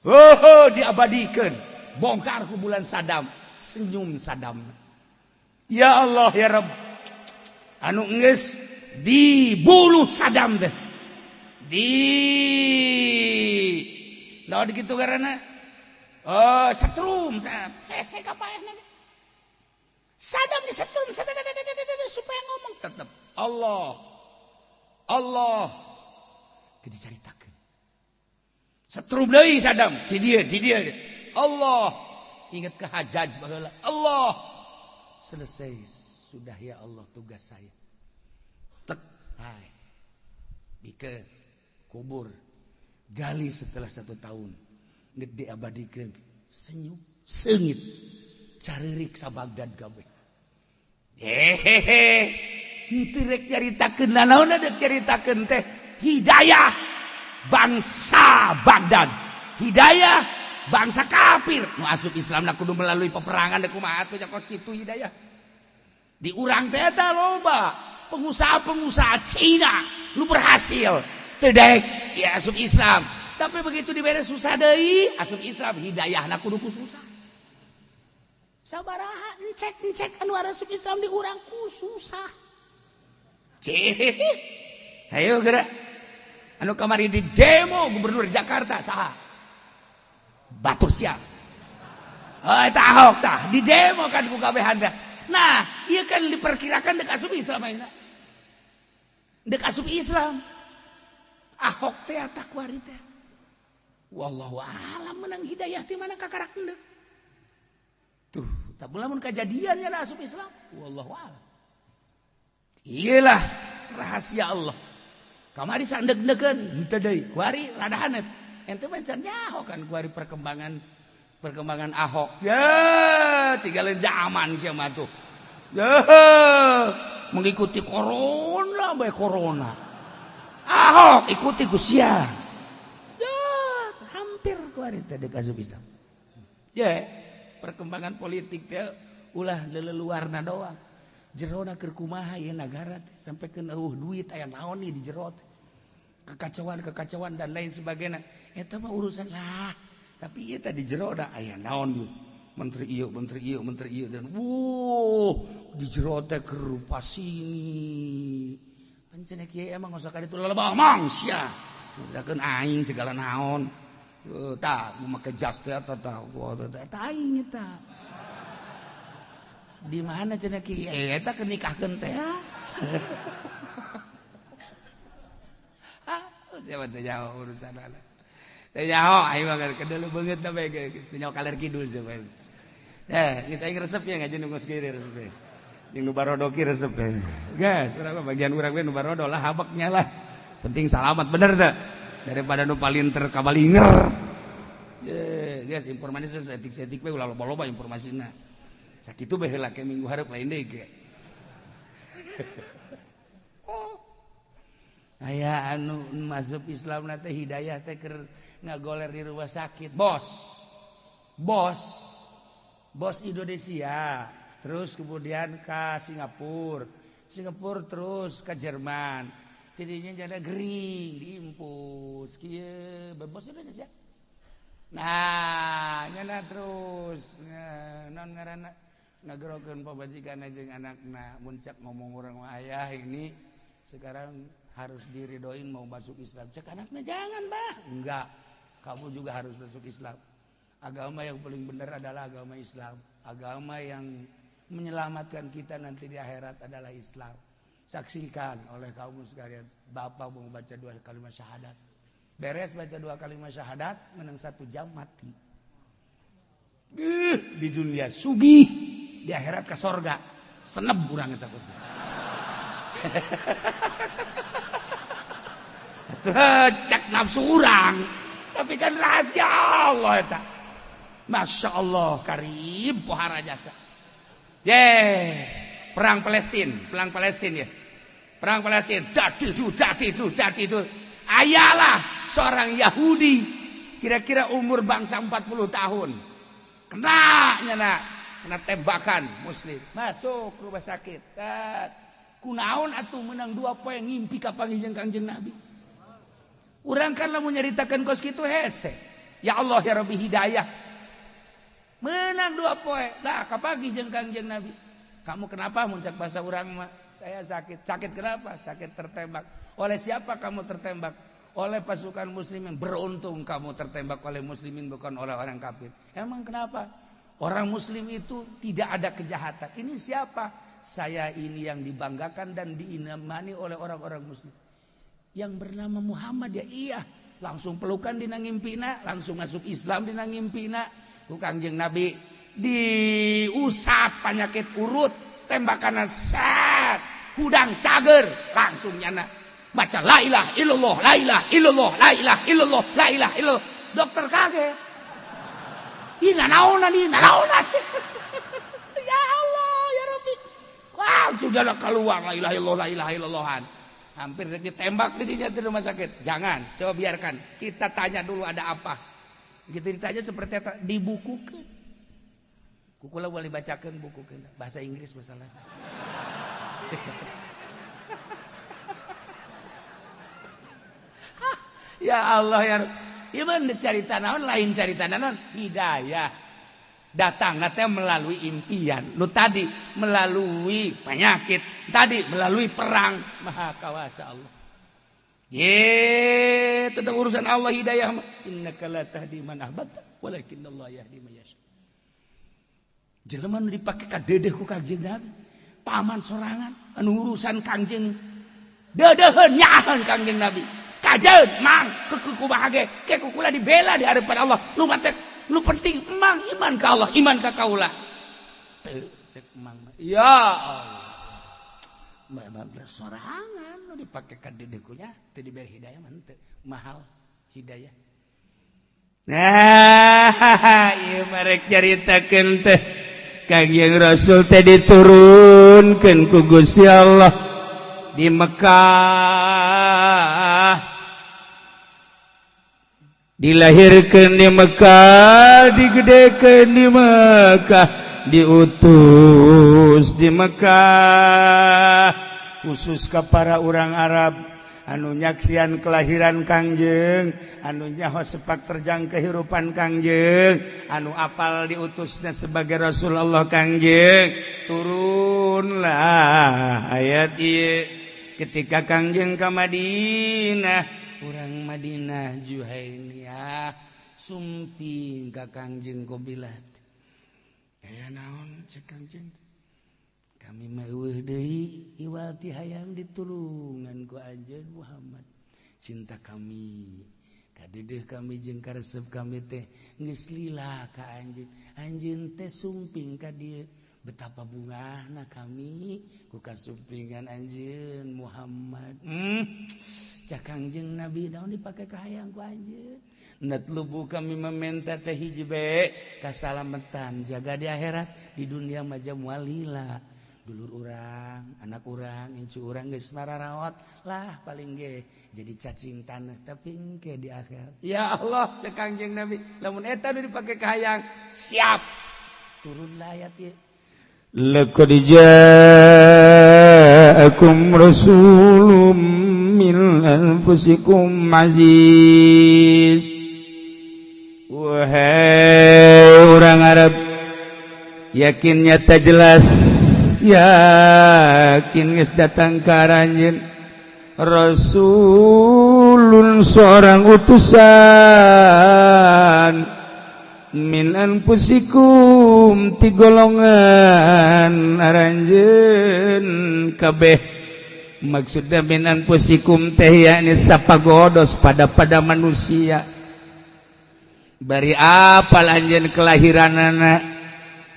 Oh, diabadikan. Bongkar kuburan Saddam, senyum Saddam. Ya Allah ya Rabb. Anu geus dibunuh Saddam teh. Di naon kitu karena oh, setrum saya kapaehna. Saddam disetrum supaya ngomong tetep Allah. Allah. Teu dicaritakeun. Setrum deui Saddam, di dieu, di dieu. Allah. Ingat ke Hajjaj baheula. Allah. Selesai sudah ya Allah tugas saya. Tek, hai. Bikeun kubur. Gali setelah 1 tahun. Geus diabadikeun. Senyum, seungit. Caririk sa Baghdad kabeh. Hehehe. Henteu rek caritakeun nanaon deuk caritakeun teh hidayah bangsa Baghdad. Hidayah bangsa kafir. Nu asup Islam na kudu melalui peperangan deuk kumaha atuh nya kos kitu hidayah. Di urang teh eta loba pengusaha-pengusaha Cina nu berhasil teu daek ya asup Islam. Tapi begitu dibere susah deui asup Islam hidayahna kudu ku susah. Sabaraha encek-encek anu asup Islam di urang ku susah. Cih. Ayo gerak. Anu kamari di demo gubernur Jakarta saha? Batur siap. Oh, eta Ahok tah di demo kan ku kabehan teh. Nah, ieu kan diperkirakan dek asup Islam ayeuna. Dek asup Islam. Ahok teh eta kuari teh. Wallahu alam menang hidayah ti mana kakarak endek. Tuh, tapi lamun kajadian nya asup Islam, wallahu alam. Iyalah rahasia Allah. Kamari sandeg-degeun henteu deui, kuari rada hanet. Ente mah can nyaho kan kuari perkembangan Ahok. Ya, tinggalin zaman sia mah tuh. Ya, mengikuti corona bae corona. Ahok ikuti ku sia. Ya, hampir kuari teh deuk asup Islam. Ya, perkembangan politik teh ulah leleluarna doang. Jerona keur kumaha ieu nagara teh sampai keun eueuh duit aya naon nih di jero teh. Kekacauan-kekacauan dan lain sebagainya. Eta mah urusan lah. Tapi ieu teh di jero da aya naon ieu. Menteri ieu, menteri ieu, menteri ieu dan wuh di jero teh keur sini. Pancen kieu emang osok ka ditu lelebah mang sia. Udakeun aing segala naon. Tah make jas teh eta tah. Eta aing eta. Di mana cenah kieu eta keur nikahkeun teh. Ah, siapa teh nyaho urusanana. Teh nyaho aing mah kedulu beungeut teh bae teh nyaho kaler kidul sia bae. Eh, geus aing resep ya ngaji nu geus kieu resep. Jeung nu barodo ki resep. Geus, urang mah bagian urang we nu barodo lah habeknya lah. Penting salamat bener teh. Daripada nu palinter kabalinger. Ye, Geus informasi seetik-seetik we ulah loba-loba informasina. Sakitu bae heula ke minggu hareup lain deui ge. Oh. Aya anu masuk Islam na teh hidayah teh keur ngagoler di rumah sakit. Bos. Bos. Bos Indonesia. Terus kemudian ke Singapura. Singapura terus ke Jerman. Tidinya jada gering diimpus kieu bos Indonesia. Nah, nyana terus non ngaranna ngagerokeun pamajikan jeung anakna mun cak ngomong urang ayah ini sekarang harus diridoin mau masuk Islam. Cek anakna jangan, Bah. Enggak. Kamu juga harus masuk Islam. Agama yang paling benar adalah agama Islam. Agama yang menyelamatkan kita nanti di akhirat adalah Islam. Saksikan oleh kaum sekalian, bapak mau baca 2 kalimat syahadat. Beres baca 2 kalimat syahadat, menang 1 jam mati. Di dunia sugih, di akhirat ke sorga. Seneb urang eta kos. Cek nafsu urang, tapi kan rahasia Allah eta. Masya Allah, karim pohara jasa. Ye, perang Palestina ya. Perang Palestina, dati itu. Ayalah seorang Yahudi, kira-kira umur bangsa 40 tahun. Kena nyana, kena tembakan muslim. Masuk rumah sakit. Kunaon atuh menang 2 poe ngimpi ka panggih jeung Kangjeng Nabi. Urang kan lamun nyaritakeun kos kitu hese. Ya Allah ya Rabbi hidayah. Menang 2 poe. Dah kapanggih jeung Kangjeng Nabi. Kamu kenapa muncak bahasa urang mah? Saya sakit. Sakit kenapa? Sakit tertembak. Oleh siapa kamu tertembak? Oleh pasukan muslimin. Beruntung kamu tertembak oleh muslimin bukan oleh orang kafir. Emang kenapa? Orang muslim itu tidak ada kejahatan. Ini siapa? Saya ini yang dibanggakan dan diimani oleh orang-orang muslim. Yang bernama Muhammad ya iya. Langsung pelukan dina ngimpina, langsung masuk Islam dina ngimpina. Ku Kangjeng Nabi diusap penyakit urut, tembakan set, hudang cager, langsung nyana baca la ilaha illallah, la ilaha illallah, la ilaha illallah, la ilaha illallah. Dokter kaget. Ih nanaonan, ih nanaonan. Ya Allah, ya Rabbi. Wah, sudahlah keluar la ilaha illallah, la ilaha illallahan. Hampir ditembak di rumah sakit. Jangan, coba biarkan. Kita tanya dulu ada apa. Gitu ditanya seperti apa, dibukukan. Kukula boleh bacakan buku bahasa Inggris masalah. Ya Allah ya. Iman cari naon lain cari naon hidayah. Datang nanti melalui impian. Lu tadi melalui penyakit, tadi melalui perang. Maha kawasa Allah. Ye, tetap urusan Allah hidayah. Innaka la tahdi man ahbabta, walakinnallaha yahdi man yasha. Jelema nu dipake ka dedeh ku Kangjeng Nabi, paman sorangan anu urusan Kangjeng. Dedeuheun nyaaheun Kangjeng Nabi. Kajeun mang keukeuh kumaha ge, ke kukula dibela di hadapan Allah. Nu matek nu penting emang iman ka Allah, iman ka kaula. Teu cek emang. Ya Allah. Bae sorangan nu dipake ka dedeh ku nya teu dibere hidayah mah henteu. Mahal hidayah. Nah, ieu marek nyaritakeun teh Kangjeng Rasul teh diturunkeun ku Gusti Allah di Mekah. Dilahirkeun di Mekah, digedekeun di Mekah, diutus di Mekah. Khusus ka para urang Arab anu nyaksian kelahiran Kangjeng, anu nyaho sepak terjang kehidupan Kangjeng, anu apal diutusnya sebagai Rasulullah Kangjeng. Turunlah ayat ieu ketika Kangjeng ka Madinah. Urang Madinah Juhainiyah sumping ka Kangjeng Qobilat. Aya naon cek Kangjeng? Kami mah eueuh deui iwal ti hayang ditulungan ku anjeun Muhammad. Cinta kami kadedeuh kami jeung karesep kami teh geus lila ka anjeun. Anjeun teh sumping ka dieu. Betapa bungahna kami ku kasumpingan anjeun Muhammad. Cak Kangjeng Nabi naon dipake ka hayang ku anjeun. Natlubu kami meminta teh hiji be kasalamatan jaga di akhirat. Di dunia mah walila dulur urang, anak urang, incu urang geus mararawat lah, paling ge jadi cacing tanah, tapi engke di akhirat, ya Allah, cek Kangjeng Nabi, lamun eta nu dipake kahayang siap turunlah ayat ieu. Laqad ja'akum rasulun min anfusikum aziz. Wahai orang Arab, yakin nyata jelas, yakin geus datang ka aranjeun rasulun, seorang utusan, min anfusikum, ti golongan aranjeun kabeh. Maksudna min anfusikum teh yakni sapagodos pada pada manusia. Bari apal anjeun kelahiranana,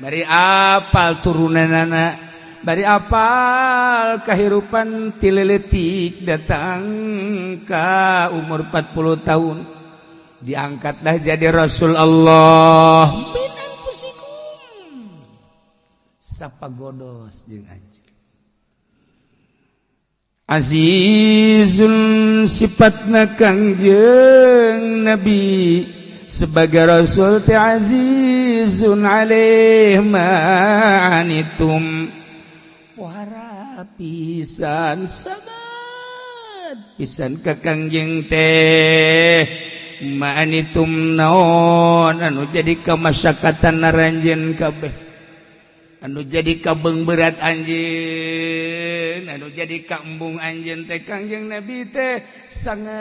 bari apal turunanana, bari apal kahirupan ti leletik datang ka umur 40 tahun diangkatlah jadi Rasul Allah. Min anfusikum, sapagodos jeung anjeun. Azizun, sifatna Kangjeng Nabi sebagai Rasul teh azizun alaih ma anitum, pohara pisan, sangat pisan ka Kangjeng teh, ma anitum, naon anu jadi kamasyakatan aranjeun kabeh, anu jadi kabeng berat anjeun, anu jadi kaembung anjeun teh Kangjeng Nabi teh sangat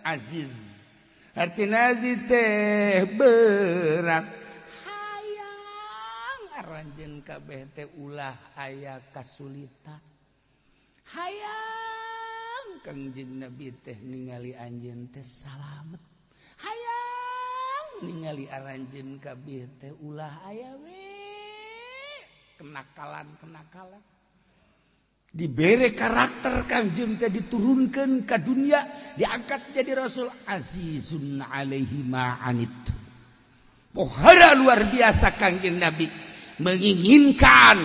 aziz. Artina aziz teh berat, hayang aranjeun kabeh teh ulah aya kasulitan, hayang Kangjeng Nabi teh ningali anjeun teh salamet, hayang ningali aranjeun kabeh teh ulah aya we kenakalan-kenakalan. Dibere karakter Kangjeng teh, diturunkan ke dunia, diangkat jadi rasul, azizun alaihi ma'anit, pohara luar biasa Kangjeng Nabi menginginkan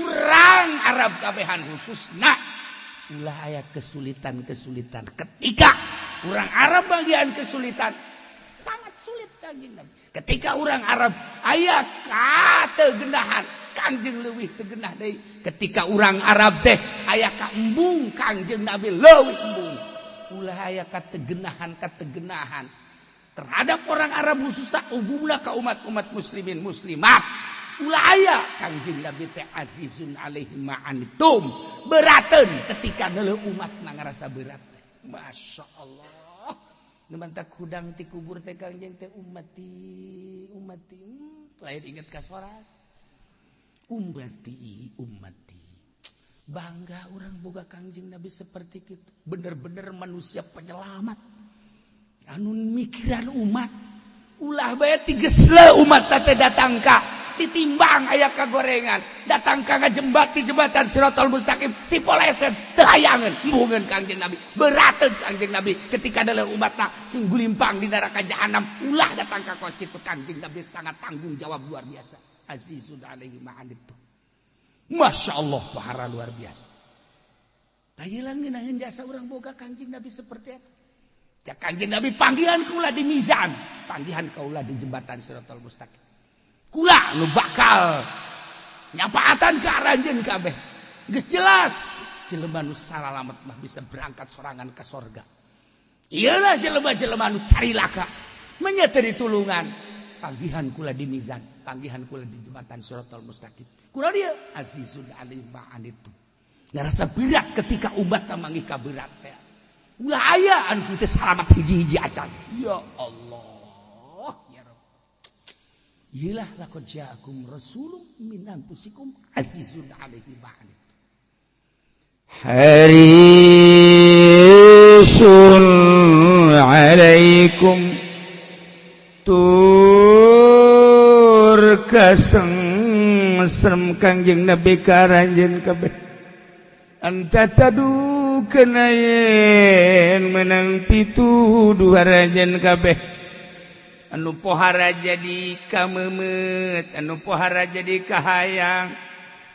urang Arab kabehan khususna ulah aya kesulitan-kesulitan. Ketika orang Arab bagian kesulitan, sangat sulit Kangjeng Nabi. Ketika orang Arab aya kategenahan, Kangjeng leuwih tegenah deui. Ketika orang Arab teh aya kaembung, Kangjeng Nabi leuwih embung. Ulah aya kategenahan kategenahan terhadap orang Arab khususnya, umumna ka umat-umat muslimin muslimat ulah aya. Kangjeng Nabi teh azizun alaihi ma'anitum, beraten ketika neuleuh umat na ngarasa berat teh. Masya Allah, nu mantak hudang ti kubur teh Kangjeng teh ummati ummati, lain inget ka sorangan, ummati ummati. Bangga orang boga Kangjeng Nabi seperti itu, bener-bener manusia penyelamat anu mikiran umat. Ulah bae tigesle umat teh datang ka ditimbang aya kagorengan, datang ka ngajembat di jembatan Siratal Mustaqim tipoleset, teu hayangeun, embungeun Kangjeng Nabi, berateun Kangjeng Nabi ketika adalah umatna sing gulimpang di neraka jahanam. Ulah datang ka kos kitu. Kangjeng Nabi sangat tanggung jawab luar biasa. Azizun alaihi ma'anittu, Masya Allah, pahara luar biasa. Tayilang ngeunaheun jasa urang boga Kangjeng Nabi seperti eta. Cak Kangjeng Nabi, panggihan kula di mizan, panggihan kaula di jembatan Siratal Mustaqim, kula nu bakal nyapaatan ke aranjeun kabeh. Geus jelas jelema nu salalamet mah bisa berangkat sorangan ke sorga. Iyalah jelema-jelema nu cari laka menya teu ditulungan. Panggihan kula di mizan, panggihan kula di jembatan Siratal Mustaqim. Kula dia azizun alaihi ma'anittu, ngarasa berat ketika umat manggih kaberat teh. Ulah aya anu teu salamat hiji-hiji acan. Ya Allah, ya Rabb. Iyalah laqad ja'akum rasulun min anfusikum azizun alaihi ma'anittu. Harisun alaikum, tur kaseng serem Kangjeng Nabi ka aranjeun kabeh, anta tadu Kana yen menang pituduh aranjeun kabeh anu pohara jadi kamemet, anu pohara jadi kahayang,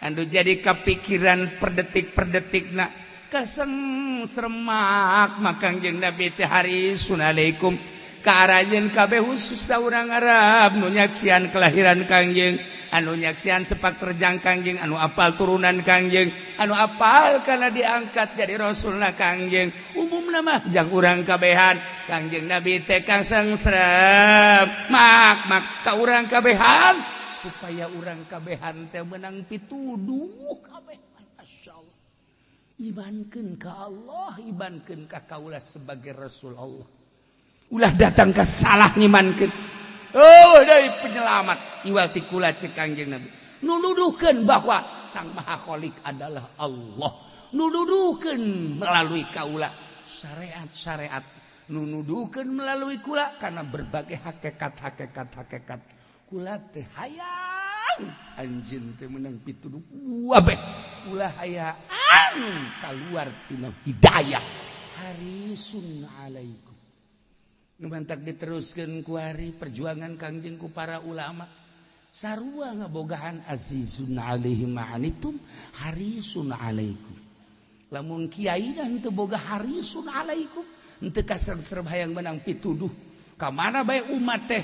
anu jadi kapikiran per detik per detikna kaseng seremak makangjeng Nabi teh harisun alaikum ka aranjeun kabeh khususna urang Arab nu nyaksian kelahiran Kangjeng, anu nyaksian sepak terjang Kangjeng, anu apal turunan Kangjeng, anu apal karena diangkat jadi rasulna Kangjeng. Umumna mah jang urang kabehan Kangjeng Nabi teh kaseng serem mak mak ka urang kabehan supaya urang kabehan teh menang pituduh kabeh. Masyaallah, imankeun ka Allah, imankeun ka kaula sebagai Rasul Allah. Ulah datang ka salah ngimankeun. Oh, dari penyelamat iwal ti kula cek Kangjeng Nabi. Nuduhkeun bahwa Sang Maha Khalik adalah Allah. Nuduhkeun melalui kaula syariat-syariat. Nuduhkeun melalui kula karena berbagai hakikat-hakikat hakikat. Kula teh hayang anjeun teh menang pituduh kabeh. Ulah hayang keluar tina hidayah. Harisun alaikum. Nu mantak diteruskeun ku hari perjuangan Kangjeng ku para ulama. Sarua ngabogaan azizun alaihi ma'anitum harisun alaikum. Lamun kiai henteu boga harisun alaikum, henteu kasengserem hayang menang pituduh. Ka mana bae umat teh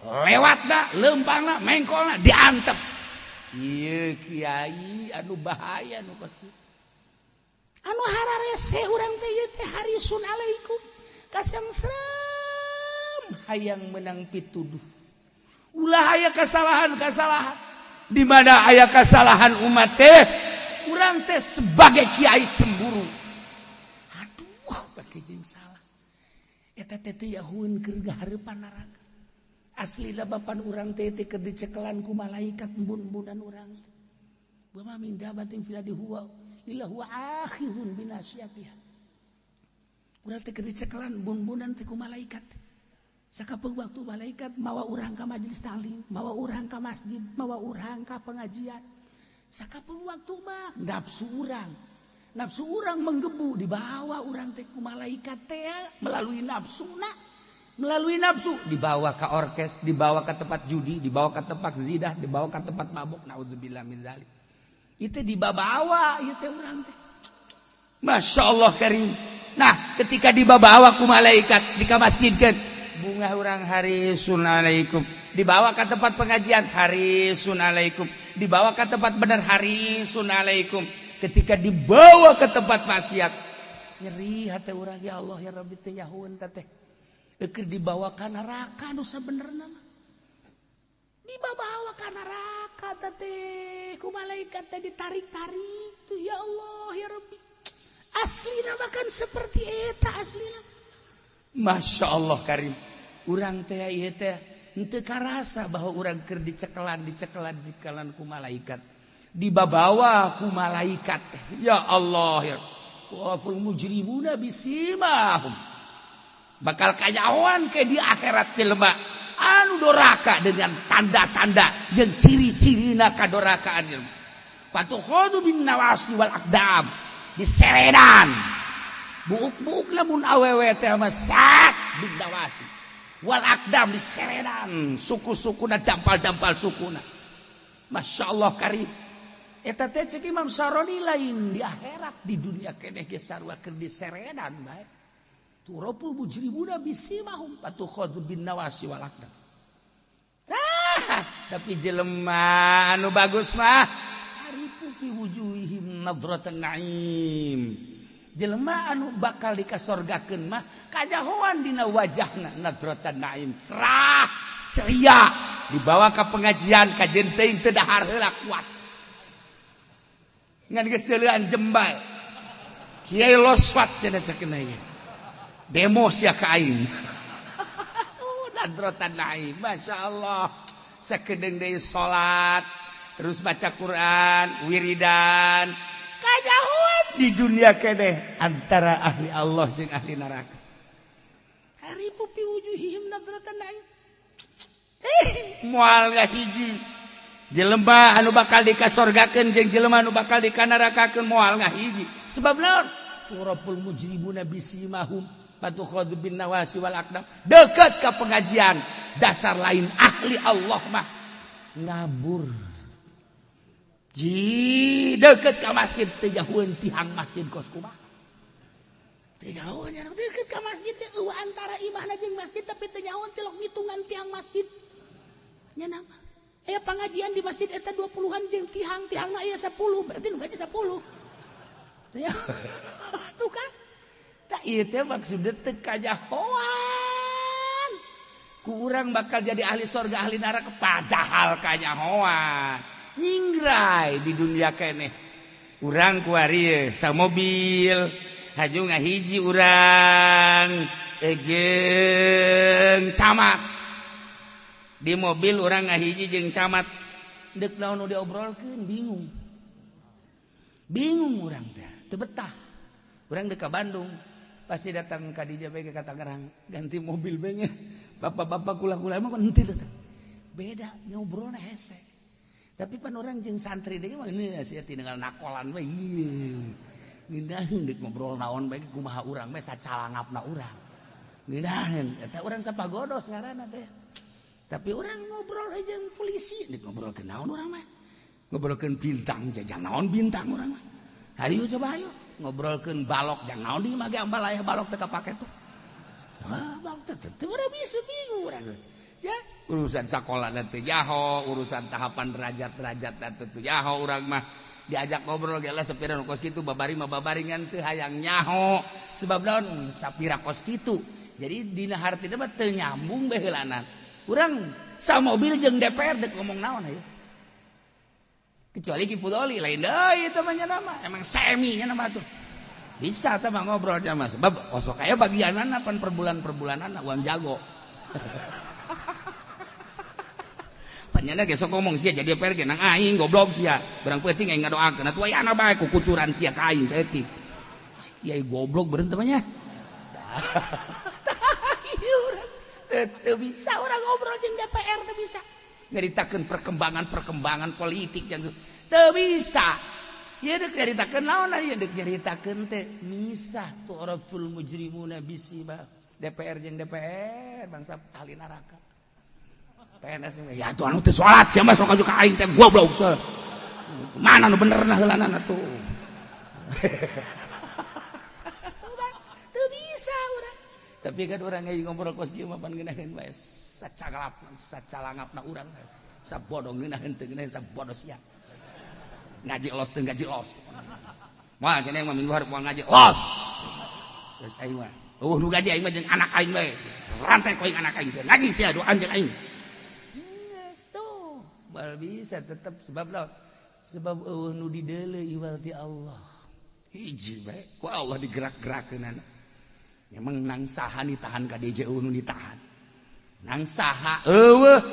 lewatna, leumpangna, mengkolna diantep. Ieu kiai anu bahaya nu kos kieu. Anu hararese urang teh ieu teh harisun alaikum. Kasengserem hayang menang pituduh. Ulah aya kesalahan-kesalahan. Di mana aya kesalahan umat teh, urang teh sebagai kiai cemburu. Aduh, pake jeung salah. Eta teh teu yahueun keur gahareupan neraka. Aslina bapan urang teh teh keur dicekelan ku malaikat embun-embunan urang. Wa ma min dabatin fil ardi huwa illa huwa akhizun binasiyatiha. Urang teh keur dicekelan embun-embunan teh ku malaikat. Sakapeung waktu malaikat mawa urang ka majelis taklim, mawa urang ka masjid, mawa urang ka pengajian. Sakapeung waktu mah nafsu urang. Nafsu urang menggebu dibawa urang teh ku malaikat teh melalui nafsuna. Melalui nafsu dibawa ke orkes, dibawa ke tempat judi, dibawa ke tempat zidah, dibawa ke tempat mabuk. Naudzubillah min zalik. Itu dibawa ieu teh urang teh. Masya Allah karim. Nah, ketika dibawa ku malaikat di ka masjidkeun, bunga urang harisun alaikum. Dibawa ke tempat pengajian harisun alaikum. Dibawa ke tempat benar harisun alaikum. Ketika dibawa ke tempat maksiat, nyeri hati urang, ya Allah ya Rabbi teh nyahueun teh. Keur dibawa ka neraka nu sabenerna mah. Dibawa ka neraka teh ku malaikat teh ditarik-tarik tuh, ya Allah ya Rabbi. Aslina bahkan seperti eta aslina. Masya Allah karim. Urang teh ieu teh henteu karasa bahwa urang keur dicekelan dicekelan cikelan ku malaikat. Dibabawa ku malaikat teh. Ya Allah ya. Waful mujrimuna bisimahum. Bakal kanyahoan ke di akhirat jelema anu doraka dengan tanda-tanda jeung ciri-cirina kadorakaan jelema. Patukhadu bin nawasi wal aqdam diseredan. Buuk-buuk lamun awewe teh mah sat bin nawasi wal aqdam diseredan suku-sukuna dampal-dampal sukuna. Masya Allah karim. Eta teh cek Imam Saroni lain di akhirat, di dunia keneh ge sarua keur diseredan bae. Turapul mujrimuna bisimahum patukhadhu bin nawasi wal aqdam. Ah, tapi jelema anu bagus mah arifu fi wujuhihim nadratan na'im. Jelema anu bakal dikasorgakeun mah kajahoan dina wajahna nadratan na'im, cerah, ceria, dibawa ka pengajian kajen teuing teu dahar heula kuat. Ngan geus deuleuan jembal. Kiai loswat cenah ceuk ieu. Demo sia ka aing. Nadratan na'im, Masya Allah. Sakedeung deui salat, terus baca Quran, wiridan. Kajauhan di dunia keneh antara ahli Allah jeung ahli neraka. Haripu fi wujuhihim nadratan na'im. Moal ngahiji. Jelema anu bakal dikasorgakeun jeung jelema anu bakal dikanarakakeun moal ngahiji. Sebab naon? Turapul mujrimuna bisimahum patukhadhu bin nawasi wal aqdam. Deket ke pengajian, dasar lain ahli Allah mah ngabur. Ji deket ke masjid teu jauheun tihang masjid kos kumaha. Teu jauheun deket ka masjid teh eueuh antara imahna jeung masjid tapi teu nyahoeun tilok ngitungan tiang masjid. Nya nama. Aya pengajian di masjid eta 20-an jeung tihang, tihangna aya 10, berarti nu gaji 10. Tuh kan tak ieu teh maksudna teu kanyahoan. Ku urang bakal jadi ahli sorga ahli neraka padahal kanyahoan. Nyingrai di dunia keneh. Urang kuari samobil haju ngahiji urang jeung camat. Di mobil urang ngahiji jeung camat. Deuk naon nu diobrolkeun bingung. Bingung urang teh, teu betah. Urang deuk ka Bandung, pasti datang ka dieu bae ka Tangerang, ganti mobil bae nya. Bapak-bapak kula-kula emang henteu teh. Beda ngobrolna hese. Tapi pan urang jeung santri deui mah geus sia tinggal nakolan we. Ngeunaheun deuk ngobrol naon bae kumaha urang bae sacalangapna urang. Ngeunaheun eta urang sapagodos ngaranna teh. Tapi urang ngobrol jeung polisi, deuk ngobrolkeun naon urang mah. Ngobrolkeun bintang jang naon bintang urang mah. Hayu coba hayu ngobrolkeun balok jang naon di mah ge ambal aya balok teu kapake tuh. Wah, balok teh teu urang bisa bingung urang. Ya, urusan sakola teu jaho, urusan tahapan derajat-derajat teu jaho urang mah. Diajak ngobrol ge lah sapira nu kos kitu babari mah babaringan teu hayang nyaho. Sebab naon sapira kos kitu. Jadi dina hartina mah teu nyambung bae heulanan. Urang samobil jeung DPR deuk ngomong naon hayu. Kecuali Ki Fudoli lain deui eta mah nya nama emang semi nya nama tuh. Bisa teh mah ngobrol sama sebab osok aya bagianana pan per bulan-perbulanana uang jago. Panyana ge sok ngomong sia jadi DPR ge nang aing goblok sia. Barang peuting aing ngadoakeun atuh aya bae ku kucuran sia ka aing saeutik. Kiai goblok beureun teh mah nya. Teu bisa urang ngobrol jeung DPR teu bisa. Nyaritakeun perkembangan-perkembangan politik yang teu bisa. Ieu deuk nyaritakeun naon ieu deuk nyaritakeun teh misah tu'raful mujrimuna bisiba. DPR jeung DPR bangsa ahli neraka. PNS ya tuh anu teu salat sia mah sok ka aing teh goblok. Mana nu benerna heulanana tuh. Teu bisa urang. Tapi kan urang ge ngobrol kos kieu mah pan ngeunaheun bae. Sacagalap sacalangapna urang sabodo ngeunaheun teu ngeunaheun sabodo sia ngaji los teu ngaji los moal cenah mah minggu hareup moal ngaji los geus aing mah eueuh nu gaji aing mah jeung anak aing bae rantai ku aing anak aing sia ngaji sia doan jeung aing geus tuh bal bisa tetep sebab lawan sebab eueuh nu dideuleu iwal ti Allah hiji bae ku Allah digerak-gerakeunana memang nang saha ditahan ka DJ eueuh nu ditahan nang saha eueuh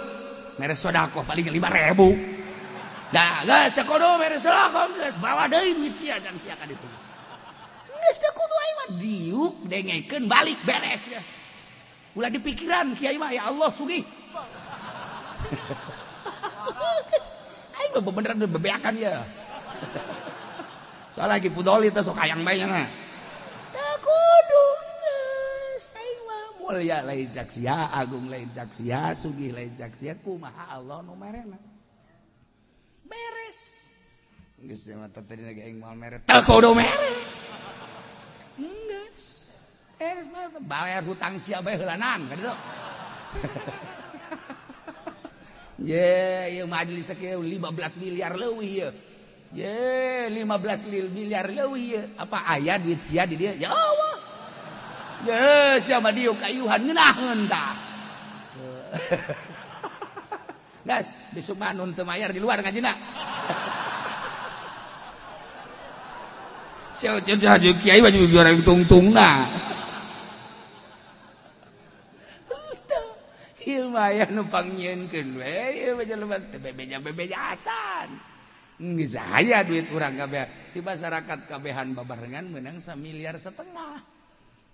mere sedekah paling 5.000 da geus teu kudu mere sedekah geus bawa deui duit sia jang sia ka ditu geus teu kudu aing mah diuk dengekeun balik beres geus ulah dipikiran kiai mah ya Allah sugih geus aing mah beneran bebeakan ya soalnya lagi pudoli teh sok hayang bae nya teu kudu mulia lain caksia, agung lain caksia, sugih lain caksia, kumaha Allah nu merena. Beres. Geus mah tadi lagi aing moal mere. Teu kudu mere. Geus. Beres mah bayar hutang sia bae heulanan ka ditu. Ye, ieu majelis kieu 15 miliar leuwih ieu. Ye, 15 miliar leuwih ieu. Apa aya duit sia di dieu? Ya Allah. Ye, siapa dia kayuhan ngeunaheun tah. Gas, besok mah nun teu mayar di luar ngajina. Sia sia kiai baju juara tungtungna. Ieu mah aya nu pangnyieunkeun we, ieu mah jelema teu bebeja-bebeja acan. Geus aya duit urang kabeh di masyarakat kabehan babarengan meunang 1,5 miliar.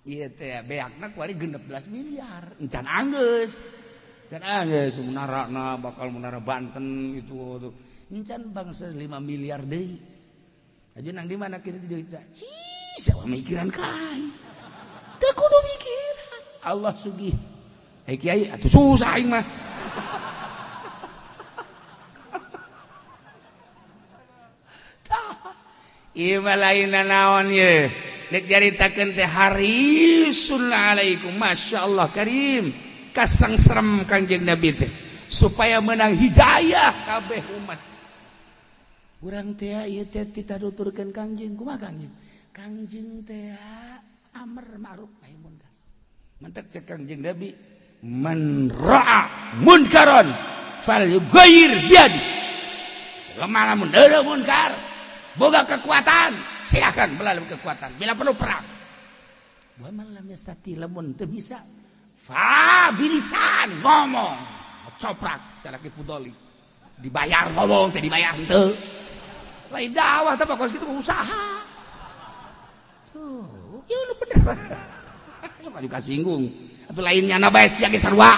Ieu teh beakna kuari 16 miliar. Encan anggeus. Encan anggeus menarana bakal menara Banten itu tuh. Encan bangsa 5 miliar deui. Aju nang di mana kieu duit teh? Cik Siapa mikiran ka aing? Teu kudu mikiran. Allah sugih. Eh kiai atuh susah aing mah. Ieu mah lain naon ye. Dek caritakeun teh harisun alaikum masyaallah karim. Kasangserem Kangjeng Nabi teh supaya menang hidayah kabeh umat. Urang teh ieu teh titaduturkeun Kangjeng kumaha Kangjeng? Kangjeng teh amar ma'ruf nahi munkar. Mantak cek Kangjeng Nabi man ra'a munkaran falyughayyir biyadi. Jelema lamun eueuh munkar boga kekuatan silakan melalui kekuatan bila perlu perang. Wa man lam yastati lamun teu bisa fa bilisan ngomong coprak cara kipudoli dibayar ngomong teh dibayar henteu. Lain dakwah teh kos kitu usaha. Tuh, ieu nu bener. Sok anu kasinggung. Atuh lain nyana bae sia ge sarua.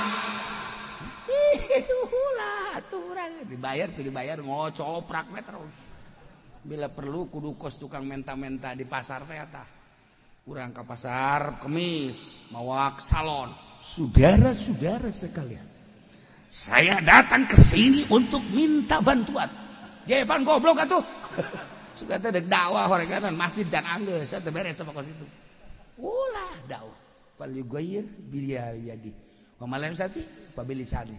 Ih, ulah atuh urang dibayar tuh dibayar ngocoprak we terus. Bila perlu kudu kos tukang menta-menta di pasar teh tah. Urang ka pasar kemis mawak salon. Saudara-saudara sekalian, saya datang ke sini untuk minta bantuan. Jepan goblok atuh. Suka teh dek dakwah horeganan masjid jan anggeus teh beres sama kos itu. Ulah dakwah. Fal yughayyir bil yadi. Wa ma lam yastati fa bilisani.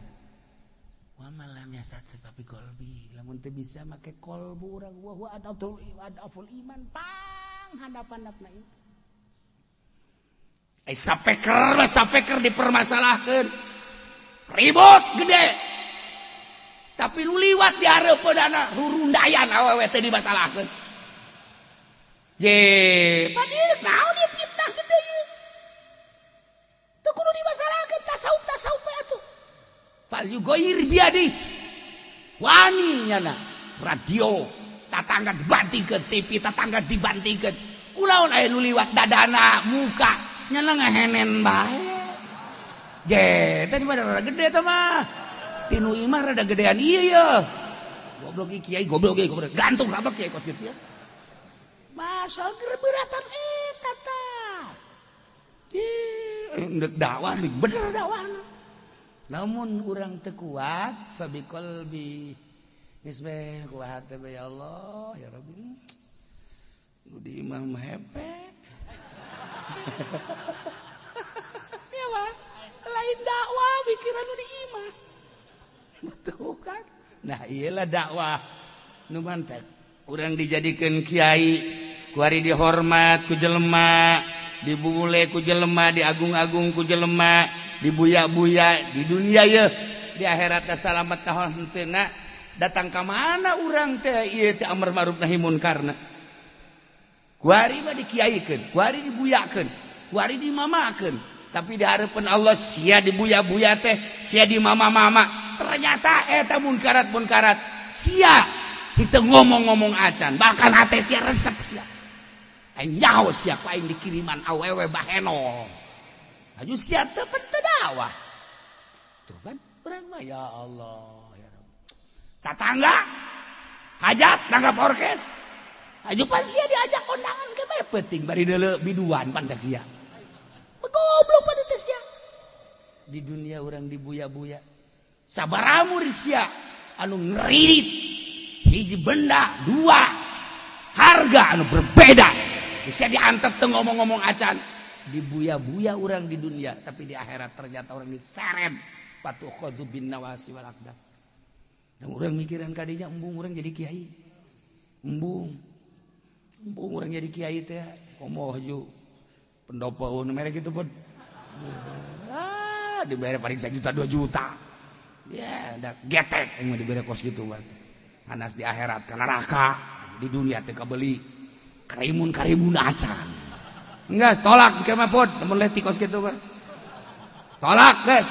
Wa ma lam yastati fa bi qalbi. Lamun teu bisa make qalbu urang wa huwa adaful iman pang handap-handapna iman. Eh sapeker dipermasalahkeun. Ribut gede. Tapi lu liwat di hareupeunana rurundayan awewe teh dimasalahkeun. Je, padahal naon ieu fitnah gede ieu. Teu kudu dimasalahkeun tasawuf we atuh. Fal yughayyir biyadi. Wani nyana radio tatangga dibantingkeun, TV tatangga dibantingkeun. Kulaon aya nu liwat dadana muka nyana ngahenen bae. Je, teh di mana rada gede teh mah. Tinu imah rada gedean ieu ya. Goblok ieu kiai, goblok ieu goblok. Gantung kabeh kiai kos kitu ya. Masal gerberatan eta tah. Ih, ndek dakwah nih, bener dakwahna. Lamun urang teu kuat fa bi qalbi. Geus we kuat teh ya Allah, ya Rabbi. Nu di imah mah hepe. Siapa? Lain dakwah pikiran nu di imah. Betul kan? Nah iyalah dakwah nu mantep. Urang dijadikeun kiai, kuari dihormat ku jelema, dibule ku jelema, diagung-agung ku jelema, dibuya-buya di dunia ye, di akhirat teh salamet tahun henteuna. Datang ka mana urang teh ieu teh amar ma'ruf nahi munkarna. Kuari mah dikiaikeun, kuari dibuyakeun, kuari dimamakeun. Tapi di hareupeun Allah sia dibuya-buya teh, sia dimama-mama. Ternyata eta munkarat-munkarat sia henteu ngomong-ngomong acan, bahkan hate sia resep sia. Aing nyaho sia ku aing dikiriman awewe baheno. Aju sia teu teu dakwah. Tuh kan urang mah ya Allah ya Rabb. Tatangga hajat nanggap orkes. Aju pan sia diajak kondangan ke bae peuting bari deuleu biduan pan sia. Goblok pada teh sia. Di dunia urang dibuya-buya. Sabaramur sia anu ngeririt hiji benda dua harga anu berbeda. Bisa diantep teu ngomong-ngomong acan. Dibuya-buya urang di dunia, tapi di akhirat ternyata orang diseret patukhadzu bin nawasi wal aqdam. Dan urang mikiran kadinya embung urang jadi kiai. Embung. Embung urang jadi kiai teh komo haju pendopo merek gitu pun. Ah, dibayar paling 1 juta 2 juta. Ya, da getek yang diberi kos gitu mah. Anas di akhirat ka neraka, di dunia teh kabeli karimun-karimun acan. Enggak, tolak ke mah pod, lamun leti kos gitu mah. Tolak, guys.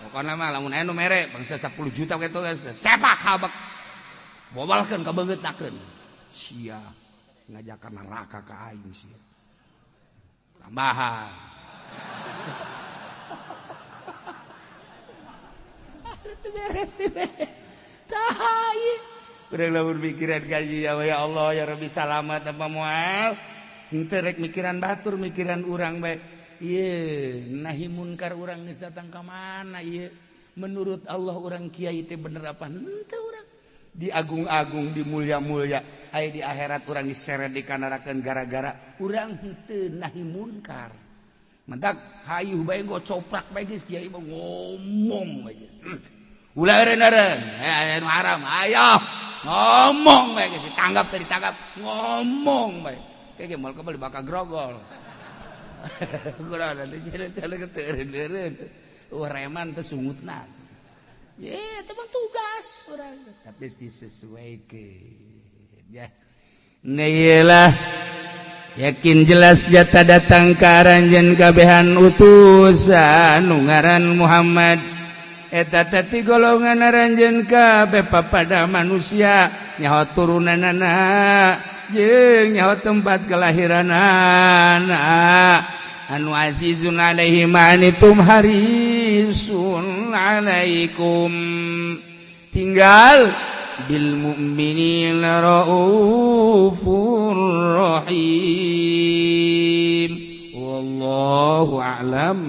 Pokona mah lamun aya nu mere bangsa 10 juta kitu guys. Sepak habek. Bobalkeun ka beungeutakeun. Sia ngajakan neraka ka aing sia. Tambahan. Itu beres teh. Tah ieu. Urang lamun pikiran ka ya Allah ya Rabbi salamat apa moal. Henteu rek mikiran batur, mikiran urang bae. Ieu nahi munkar urang geus datang ka mana ieu? Menurut Allah urang kiai teh bener apa henteu? Urang diagung-agung, dimulia-mulia, aya di akhirat urang diseret dikanarakeun gara-gara urang henteu nahi munkar. Mentak hayuh bae, gocoprak bae geus, kiai mah ngomong bae geus. Ulah eureun-eureun, eh anu haram, ayo ngomong bae geus, ditangkap teh ditangkap, ngomong bae. Kayak moal kebal bakal grogol. Kurang nanti jalan teu eureun-eureun. Wah, reman teh sungutna. Ya, itu mah tugas urang, tapi disesuaikan ya. Lah, yakin jelas jata datang ke aranjeun kabehan utusan nu ngaran Muhammad eta teh golongan aranjeun kabeh pada manusia, nyaho turunanana jeung nyaho tempat kelahiranana. Anu azizun alaihi ma anittum harisun alaikum, tinggal bil mu'minina raufur rahim. Wallahu a'lam.